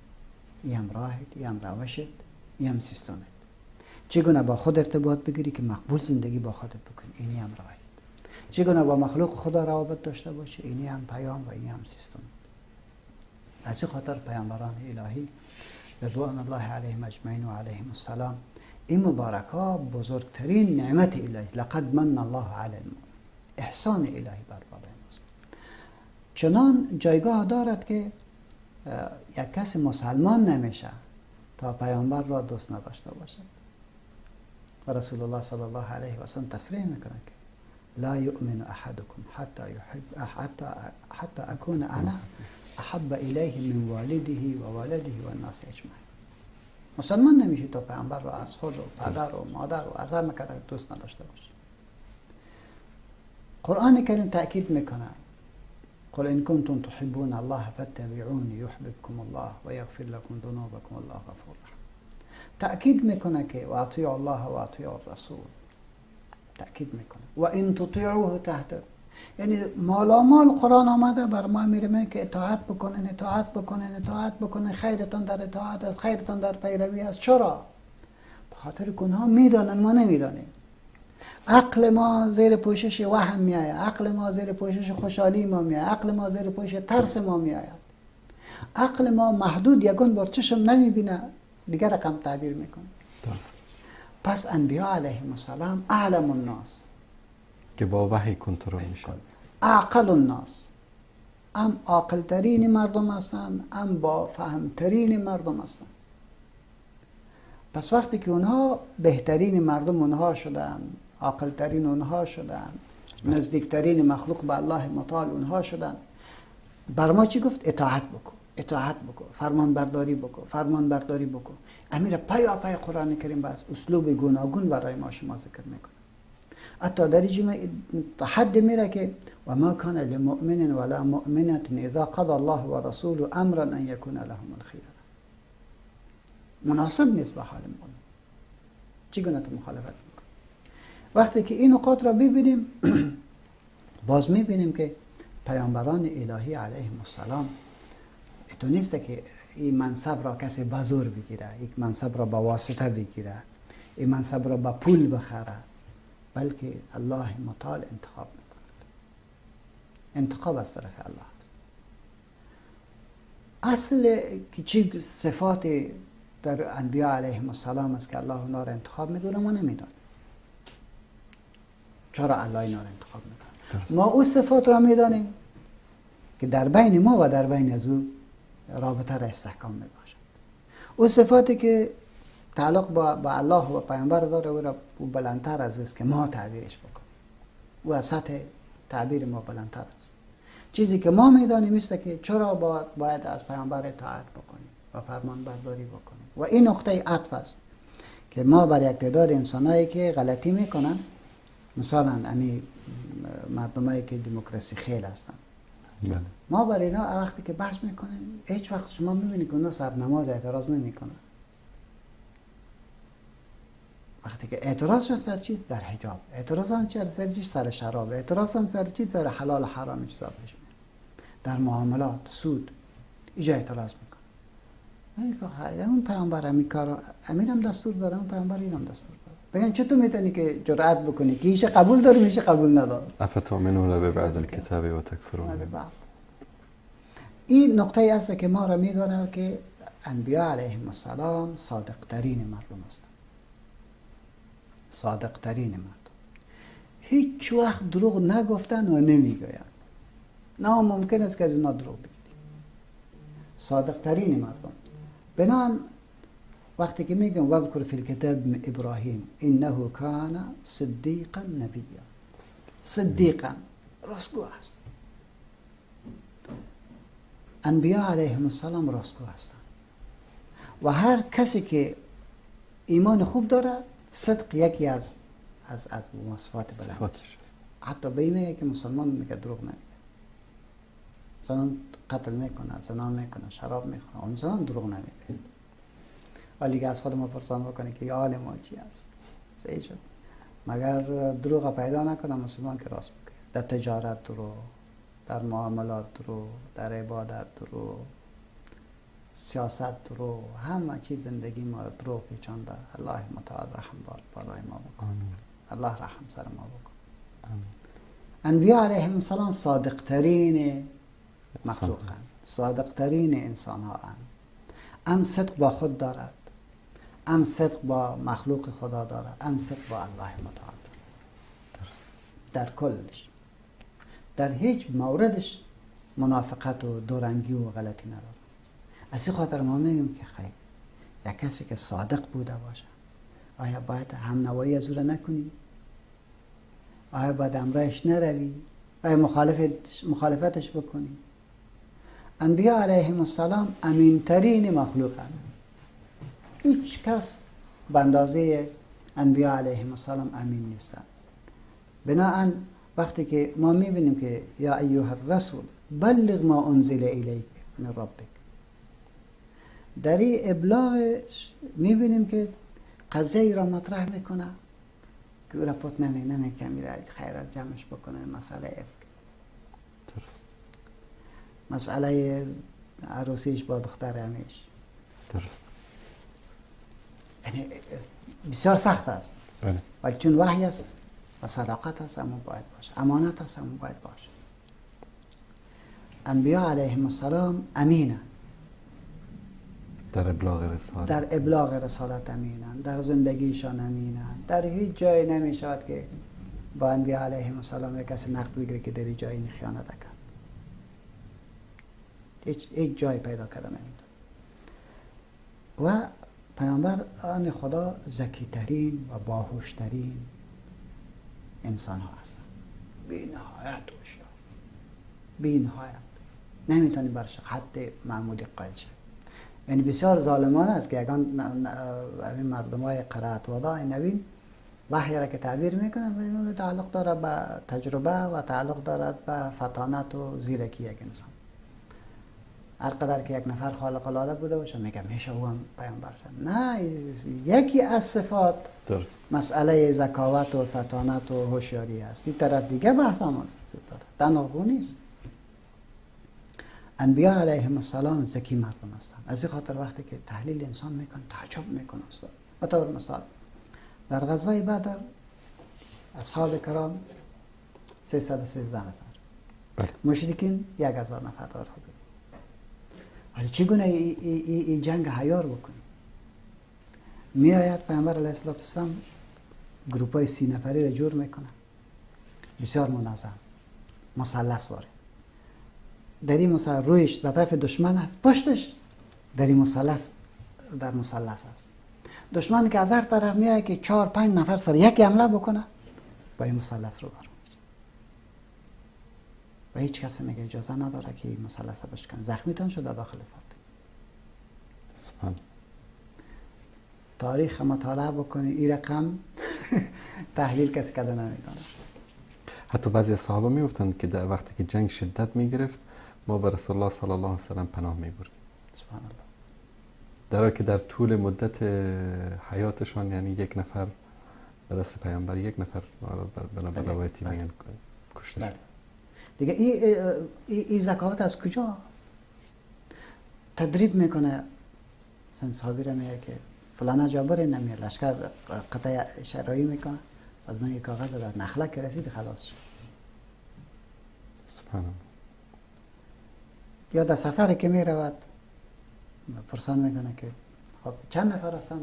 این هم راهت، این هم روشت، این هم سیستمت. چگونه با خود ارتباط بگیری که مقبول زندگی با خودت بکنی، اینی هم راهت. چگونه با مخلوق خدا روابط داشته باشی، اینی هم پیام و اینی هم سیستم. از این خاطر پیامبران الهی رضوان الله علیهم اجمعین و علیهم السلام، این مبارک ها بزرگترین نعمت الهی، لقد من الله علی المؤمن، احسان الهی بر بالای ماست. چنان جایگاه دارد که یک کس مسلمان نمیشه تا پیامبر را دوست نداشته باشد. و رسول الله صلی الله علیه و سلم تصریح میکنه که لا یؤمن احدکم حتی یحب حتی اکون انا احب الیه من والده و ولده و الناس اجمعین. مسلمان نمیشه تا پیامبر را از خود و پدر و مادر و از همه کس دوست نداشته باشه. قرآن کریم تأکید میکنه قل إن كنتم تحبون الله فاتبعوني يحببكم الله ويغفر لكم ذنوبكم والله غفور رحيم. تأکید میکنه که و اطیعوا الله و اطیعوا الرسول، تأکید میکنه و ان تطیعوه تهتدوا. یعنی مالامال قرآن آمده بر ما میره که اطاعت بکنن، اطاعت بکنن، اطاعت بکنن، خیرتان در اطاعت است، خیرتان در پیروی است. چرا؟ به خاطر که اونها میدانن، ما نمیدانیم. عقل ما زیر پوشش وهم میآید، عقل ما زیر پوشش خوشحالی ما میآید، عقل ما زیر پوشش ترس ما میآید. عقل ما محدود، یگان بار چشم نمیبینه، دیگر رقم تعبیر میکنه. درست. پس انبیا علیهم السلام اعلم الناس که با وحی کنترل میشن، اعقل الناس، هم عاقل ترین مردم هستند، هم با فهم ترین مردم هستند. پس وقتی که اونها بهترین مردم اونها شدن، عاقلترین اونها شدن، نزدیکترین مخلوق به الله متعال اونها شدن، بر ما چی گفت؟ اطاعت بکن، اطاعت بکن، فرمان برداری بکن، فرمان برداری بکن. امیر پای پای قرآن کریم بس اسلوب گوناگون برای ما شما ذکر میکنه. حتی در حد میره که و ما کان لمؤمن ولا مؤمنة اذا قضى الله ورسوله امرا ان يكون لهم الخيار. مناسب نیست به حال مؤمن. چگونه تو مخالفت میکنی؟ وقتی که این نقاط را ببینیم باز میبینیم که پیامبران الهی علیهم السلام تو نیست که این منصب را کسی به زور بگیره، یک منصب را با واسطه بگیره، این منصب را با پول بخره، بلکه الله متعال انتخاب میکند. انتخاب از طرف الله است. اصل که چی صفات در انبیا علیهم السلام است که الله اونا را انتخاب میکنه ما نمیدانیم. چرا الله اینا را انتخاب میکنه؟ ما او صفات را میدانیم که در بین ما و در بین از او رابطه را استحکام میباشد. او صفاتی که تعلق با الله و پیامبر داره او را بلندتر از است که ما تعبیرش بکنیم، او از سطح تعبیر ما بلندتر است. چیزی که ما میدانیم است که چرا باید از پیامبر اطاعت بکنیم و فرمان برداری بکنیم. و این نقطه عطف است که ما بر یک تعداد انسانایی که غلطی میکنن، مثلا امی مردمایی که دموکراسی خیل هستن، بله، ما بر اینا وقتی که بحث میکنیم هیچ وقت شما میبینید که اونا سر نماز اعتراض نمیکنن. وقتی که اعتراض شد سر چیز؟ در حجاب. اعتراض سر چیز؟ سر شراب. اعتراض سر چیز؟ سر حلال و حرام چیزا پیش میاد. در معاملات سود اینجا اعتراض میکنه. اون پیامبر همین کارا، امیرم دستور داره، اون پیامبر اینم دستور داره. بگن چطور میتونی که جرأت بکنی که ایشه قبول داره میشه قبول نداره؟ افتؤمنون ببعض الکتاب و تکفرون ببعض. این نقطه ای است که ما را میدونه که انبیا علیهم السلام صادق ترین مردم هستند. صادق ترین مردم، هیچ وقت دروغ نگفتن و نمیگویند. نه ممکن است که از اونا دروغ بگیریم. صادق ترین مردم. بنان وقتی که میگم واذکر فی الکتاب ابراهیم انه کان صدیقا نبیا، صدیقا راستگو است. انبیا علیهم السلام راستگو هستند. و هر کسی که ایمان خوب دارد صدق یکی از از از مواصفات بلند. حتی به این میگه که مسلمان میگه دروغ نمیگه. زنان قتل میکنه، زنا میکنه، شراب میخوره، اون زنان دروغ نمیگه. ولی که از خود ما پرسان بکنه که حال ما چی است؟ صحیح شد. مگر دروغ پیدا نکنه مسلمان که راست بگه. در تجارت دروغ، در معاملات دروغ، در عبادت دروغ، سیاست دروغ، همه چیز زندگی ما رو دروغ پیچانده. الله متعال رحم بالای ما بکن. آمین. الله رحم سر ما بکن. آمین. انبیاء علیهم السلام صادق ترین مخلوقند، صادق ترین انسان ها اند. ام صدق با خود دارد، ام صدق با مخلوق خدا دارد، ام صدق با الله متعال دارد. درست. در کلش، در هیچ موردش منافقت و دورنگی و غلطی ندارد. از این خاطر ما میگیم که خیر، یک کسی که صادق بوده باشه آیا باید همنوایی از او را نکنی؟ آیا باید همراهش نروی؟ آیا مخالفتش بکنی؟ انبیاء علیهم السلام امینترین مخلوقند. هیچ کس به اندازه انبیاء علیهم السلام امین نیستند. بناهن وقتی که ما میبینیم که یا ایها الرسول بلغ ما انزل الیک من ربک، در این ابلاغ میبینیم که قضیه را مطرح میکنه که او را پت نمیکنه، خیرات جمعش بکنه. مسئله افک، درست، مسئله عروسیش با دختر همیش، درست، یعنی بسیار سخت است. بله. ولی چون وحی است و صداقت است، اما باید باشه، امانت است، اما باید باشه. انبیاء علیهم السلام امینن در ابلاغ رسالت، در ابلاغ رسالت امینن، در زندگیشان امینن. در هیچ جای نمی شود که با انبیاء علیهم السلام یک کسی نقد بگیره که در جای این خیانت کرد. هیچ جای پیدا کرده نمیتونه. و پیامبر آن خدا ذکی ترین و باهوشترین انسان ها هستند. بی نهایت هوشیار، بی نهایت، نمیتونی برش حد معمولی قائل شد. یعنی بسیار ظالمانه است که یگان این مردم های قرائت ودا نوین وحی را که تعبیر میکنن تعلق داره به تجربه و تعلق دارد به فطانت و زیرکی یک انسان. هر قدر که یک نفر خالق العاده بوده باشه میگه میشه او هم پیامبر شد. نه، یکی از صفات درست مسئله ذکاوت و فطانت و هوشیاری است. این طرف دیگه بحث هم داره، تنها نیست. انبیاء علیهم السلام ذکی مردم هستند. از این خاطر وقتی که تحلیل انسان میکن تعجب میکن استاد. به مثال در غزوه بدر اصحاب کرام 313 نفر، بله، مشرکین 1000 نفر در حدود. ولی چگونه ای جنگ حیار بکنیم؟ میآید پیامبر علیه السلام گروپ های 30 نفری را جور میکنه، بسیار منظم، مثلث واره. در این مثلث رویش به طرف دشمن است، پشتش در این مثلث در مثلث است. دشمن که از هر طرف میآید که 4-5 نفر سر یکی حمله بکنه، با این مثلث رو برو و هیچ کسی میگه اجازه نداره که این مثلث بشکن. زخمیتان شده داخل فرد. سبحان. تاریخ مطالعه بکنی این رقم تحلیل کسی کده نمیدانه. حتی بعضی از صحابه میگفتند که در وقتی که جنگ شدت میگرفت ما به رسول الله صلی الله علیه و سلم پناه میبردیم. سبحان الله. در حالی که در طول مدت حیاتشان، یعنی یک نفر به دست پیامبر، یک نفر بنا به روایتی میگن کشته شد. دیگه ای ذکاوت از کجا تدریب میکنه؟ مثلا صحابی را میگه که فلانه جا بره، نمیه، لشکر قطع شرایی میکنه، از من یک کاغذ داد، نخله که رسید خلاص شد. سبحان الله. یا در سفر که میرود پرسان میکنه که خب چند نفر هستن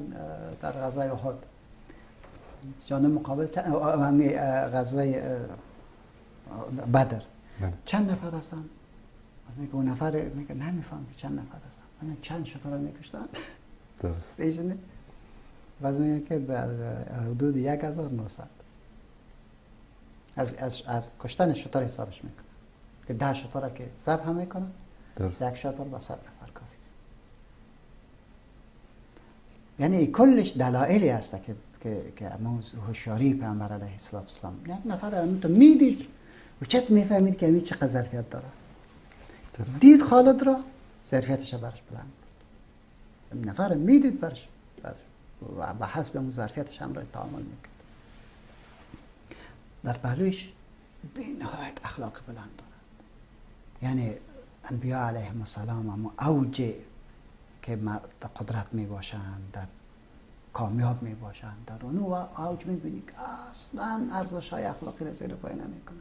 در غزوه احد؟ جانب مقابل چند، غزوه بدر چند نفر هستن؟ میگه اون نفر میگه نمیفهم که چند نفر هستن، چند شتر میکشتن. درست. باز میگه که در حدود 1900 از کشتن شتر حسابش میکنه که 10 شتر که ذبح میکنه، یک شتر با 100 نفر کافی. یعنی کلش دلایلی هست که هوشیاری پیامبر علیه السلام. یک نفر تو میدید و چت میفهمید که می چقدر ظرفیت داره. دید خالد را، ظرفیتش برش بلند بود. نفر میدید برش و به حسب اون ظرفیتش هم را تعامل میکرد. در پهلویش بی نهایت اخلاق بلند دارد. یعنی انبیا علیهم السلام اما اوج که قدرت می باشند، در کامیاب می باشند، در اونو اوج می بینی که اصلا ارزش های اخلاقی را زیر پای نمی کنند.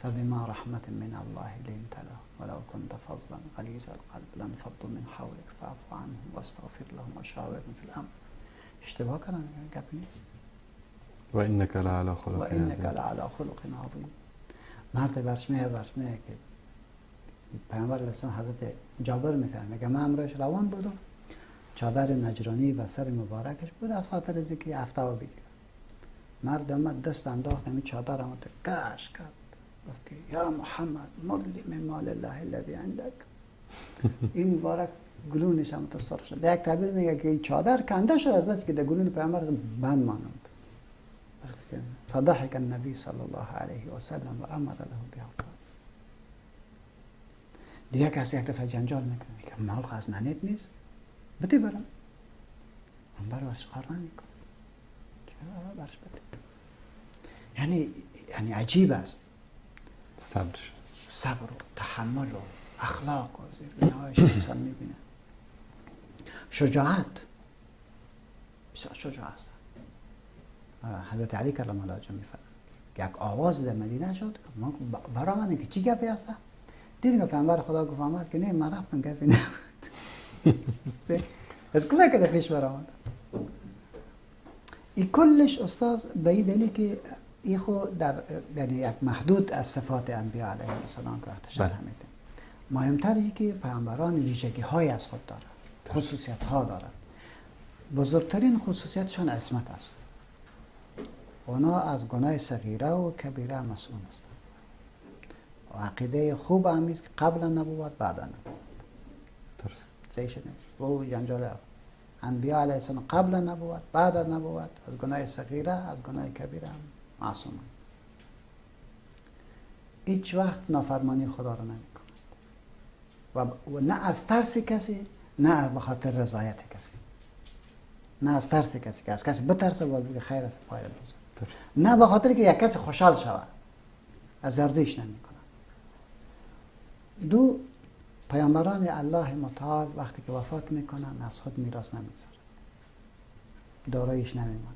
فبما رحمت من الله لنت لهم ولو كنت فظا غلیظ القلب لانفضوا من حولك فاعف عنهم واستغفر لهم وشاورهم في الامر. اشتباه کردن، گپی نیست. و انک لعلی خلق عظیم. و انک لعلی خلق عظیم. مرد برشمه که پیامبر علیه السلام حضرت جابر میفهمه که من امرش روان بودم، چادر نجرانی به سر مبارکش بود از خاطر از اینکه افتوا بگیره. مرد آمد دست انداخت همین چادر آمد کش کرد، گفت که یا محمد مرلی من مال الله الذی عندک. این مبارک گلونش هم متأثر شد. در یک تعبیر میگه که این چادر کنده شد از بس که در گلون پیامبر بند ماند. فضحك النبي صلى الله عليه وسلم و امر له بعطاء. دیگه کسی یک دفعه جنجال میکنه، میگه مال از ننت نیست، بده برم. من برش قرار نمیکنم، برش بده. یعنی عجیب است. صبر و تحمل و اخلاق و زیربنایش انسان میبینه. شجاعت، بسیار شجاع است. حضرت علی کرم الله وجهه میفرماید یک آواز در مدینه شد، ما برای من که چی گپی هست؟ دیدیم که پیامبر خدا گفت آمد که نه من رفتم گپی نبود. از کجا که پیش برآمد؟ این کلش استاد به این دلیل که این خو در یعنی یک محدود از صفات انبیا علیهم السلام که وقت شرح میدیم. مهمتر اینه که پیامبران ویژگی های از خود دارند، خصوصیت ها دارند. بزرگترین خصوصیتشان عصمت است. اونا از گناه صغیره و کبیره مسئول هستند. و عقیده خوب هم است که قبل نبوت بعد نبوت. درست. صحیح شد. و جنجال انبیا علیه السلام قبل نبوت بعد نبوت از گناه صغیره از گناه کبیره معصوم. هیچ وقت نافرمانی خدا را نمی‌کنند و نه از ترس کسی، نه به خاطر رضایت کسی، نه از ترس کسی که از کسی بترسه باز بگه خیر است پای بزن، نه به خاطر که یک کسی خوشحال شود، از زردویش نمی‌کنند. دو، پیامبران الله متعال وقتی که وفات میکنن از خود میراث نمیگذارند، داراییش نمیمانند.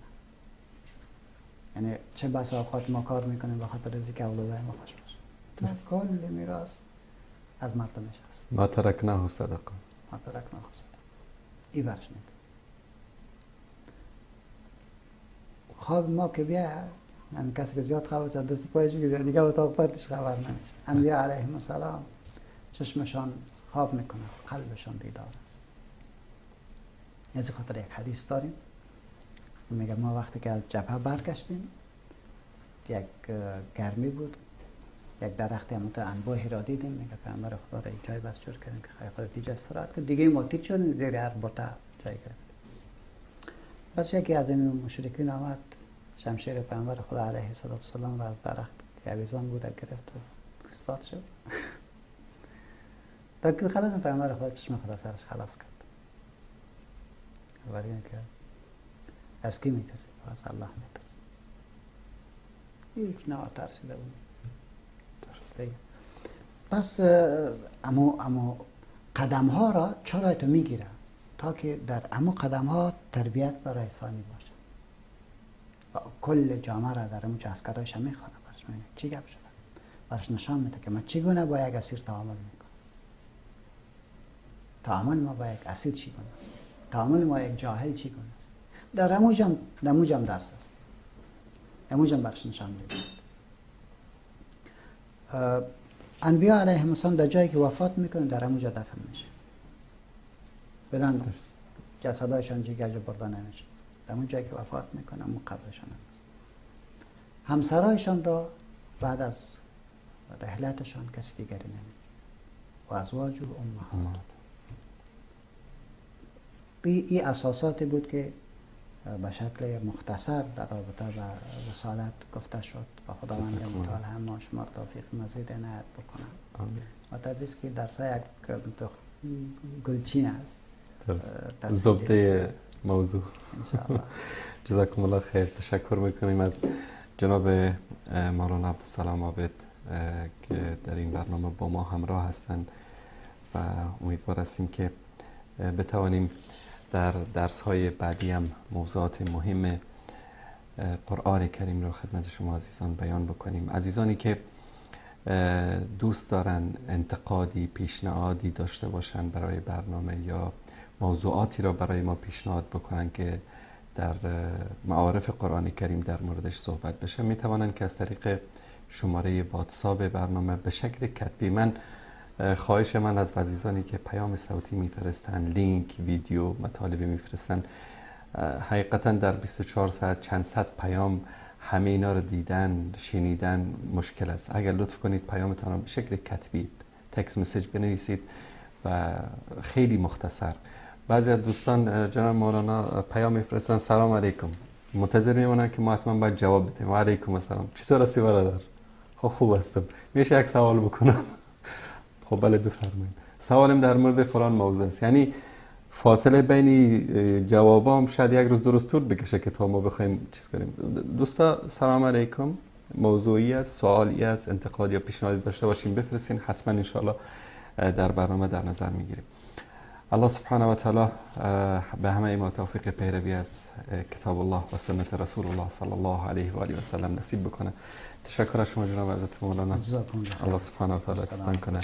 یعنی چه بس اوقات ما کار میکنیم به خاطر از اینکه اولادای ما خوش باشه، نه کل میراث از مردمش است. ما ترکناه صدقه، ما ترکناه صدقه. ای برش میده. خواب ما که بیا هم کسی که زیاد خواب از دست پایش میگیره دیگه اتاق پرتش خبر نمیشه. انبیا علیهم السلام چشمشان خواب میکنه، قلبشان بیدار است. از خاطر یک حدیث داریم میگه ما وقتی که از جبهه برگشتیم یک گرمی بود، یک درختی هم تو انبوهی را دیدیم، میگه پیامبر خدا را یک جای برچور کردیم که خیلی خود دیگه استراحت کنیم، دیگه ما تیت شدیم زیر هر بوته جای گرفت. بس یکی از این مشرکین آمد شمشیر پیامبر خدا علیه السلام را از درخت که آویزان بود گرفت و استاد شد. تا که خلاص پیامبر خدا چشم خدا سرش خلاص کرد. ولی که از کی میترسی؟ از الله میترسی. هیچ نوع ترسیده بود. درسته. پس امو قدم ها را چرا تو میگیره؟ تا که در امو قدم ها تربیت برای ثانی باشه. و کل جامعه را در امو عسکرایش میخوانه، برش میگه چی گپ شده؟ برش نشان میده که من چگونه با یک اسیر تعامل میکنم. تعامل ما با یک اسیر چگونه است؟ تعامل ما یک جاهل چگونه است؟ در اموجم درس است. اموجم برش نشان میده. انبیا علیهم السلام در جایی که وفات میکنن در اموجا دفن میشه. بلند جسدایشان جگر برده نمیشه. در اون جایی که وفات میکنن اون قبرشان هست. همسرایشان را بعد از رحلتشان کسی دیگری نمیگیره. و ازواج امهات. این اساساتی بود که به شکل مختصر در رابطه با رسالت گفته شد و خداوند متعال هم ما شما توفیق مزید عنایت بکنه. و طبیعی است که درس یک گلچین است، زبده موضوع انشاءالله. جزاکم الله خیر. تشکر میکنیم از جناب مولانا عبدالسلام عابد که در این برنامه با ما همراه هستند و امیدوار هستیم که بتوانیم در درس های بعدی هم موضوعات مهم قرآن کریم رو خدمت شما عزیزان بیان بکنیم. عزیزانی که دوست دارن انتقادی، پیشنهادی داشته باشن برای برنامه یا موضوعاتی را برای ما پیشنهاد بکنن که در معارف قرآن کریم در موردش صحبت بشه، می توانند که از طریق شماره واتساپ برنامه به شکل کتبی، من خواهش من از عزیزانی که پیام صوتی میفرستن، لینک، ویدیو، مطالبی میفرستن، حقیقتا در 24 ساعت چند صد پیام همه اینا رو دیدن، شنیدن مشکل است. اگر لطف کنید پیامتان رو به شکل کتبی text message بنویسید و خیلی مختصر. بعضی از دوستان جناب مولانا پیام میفرستن سلام علیکم، منتظر میمونن که ما حتما باید جواب بدیم. و علیکم السلام، چطور هستی برادر؟ خب خوب هستم، میشه یک سوال بکنم؟ خب بله بفرمایید. سوالم در مورد فلان موضوع است. یعنی فاصله بین جوابام شاید یک روز درست طول بکشه که تا ما بخوایم چیز کنیم. دوستا سلام علیکم، موضوعی است، سوالی است، انتقاد یا پیشنهادی داشته باشیم بفرستین، حتما انشالله در برنامه در نظر میگیریم. الله سبحانه و تعالی به همه ما توفیق پیروی از کتاب الله و سنت رسول الله صلی الله علیه و آله و سلم نصیب بکنه. تشکر از شما جناب حضرت مولانا. الله سبحانه و تعالی احسان کنه.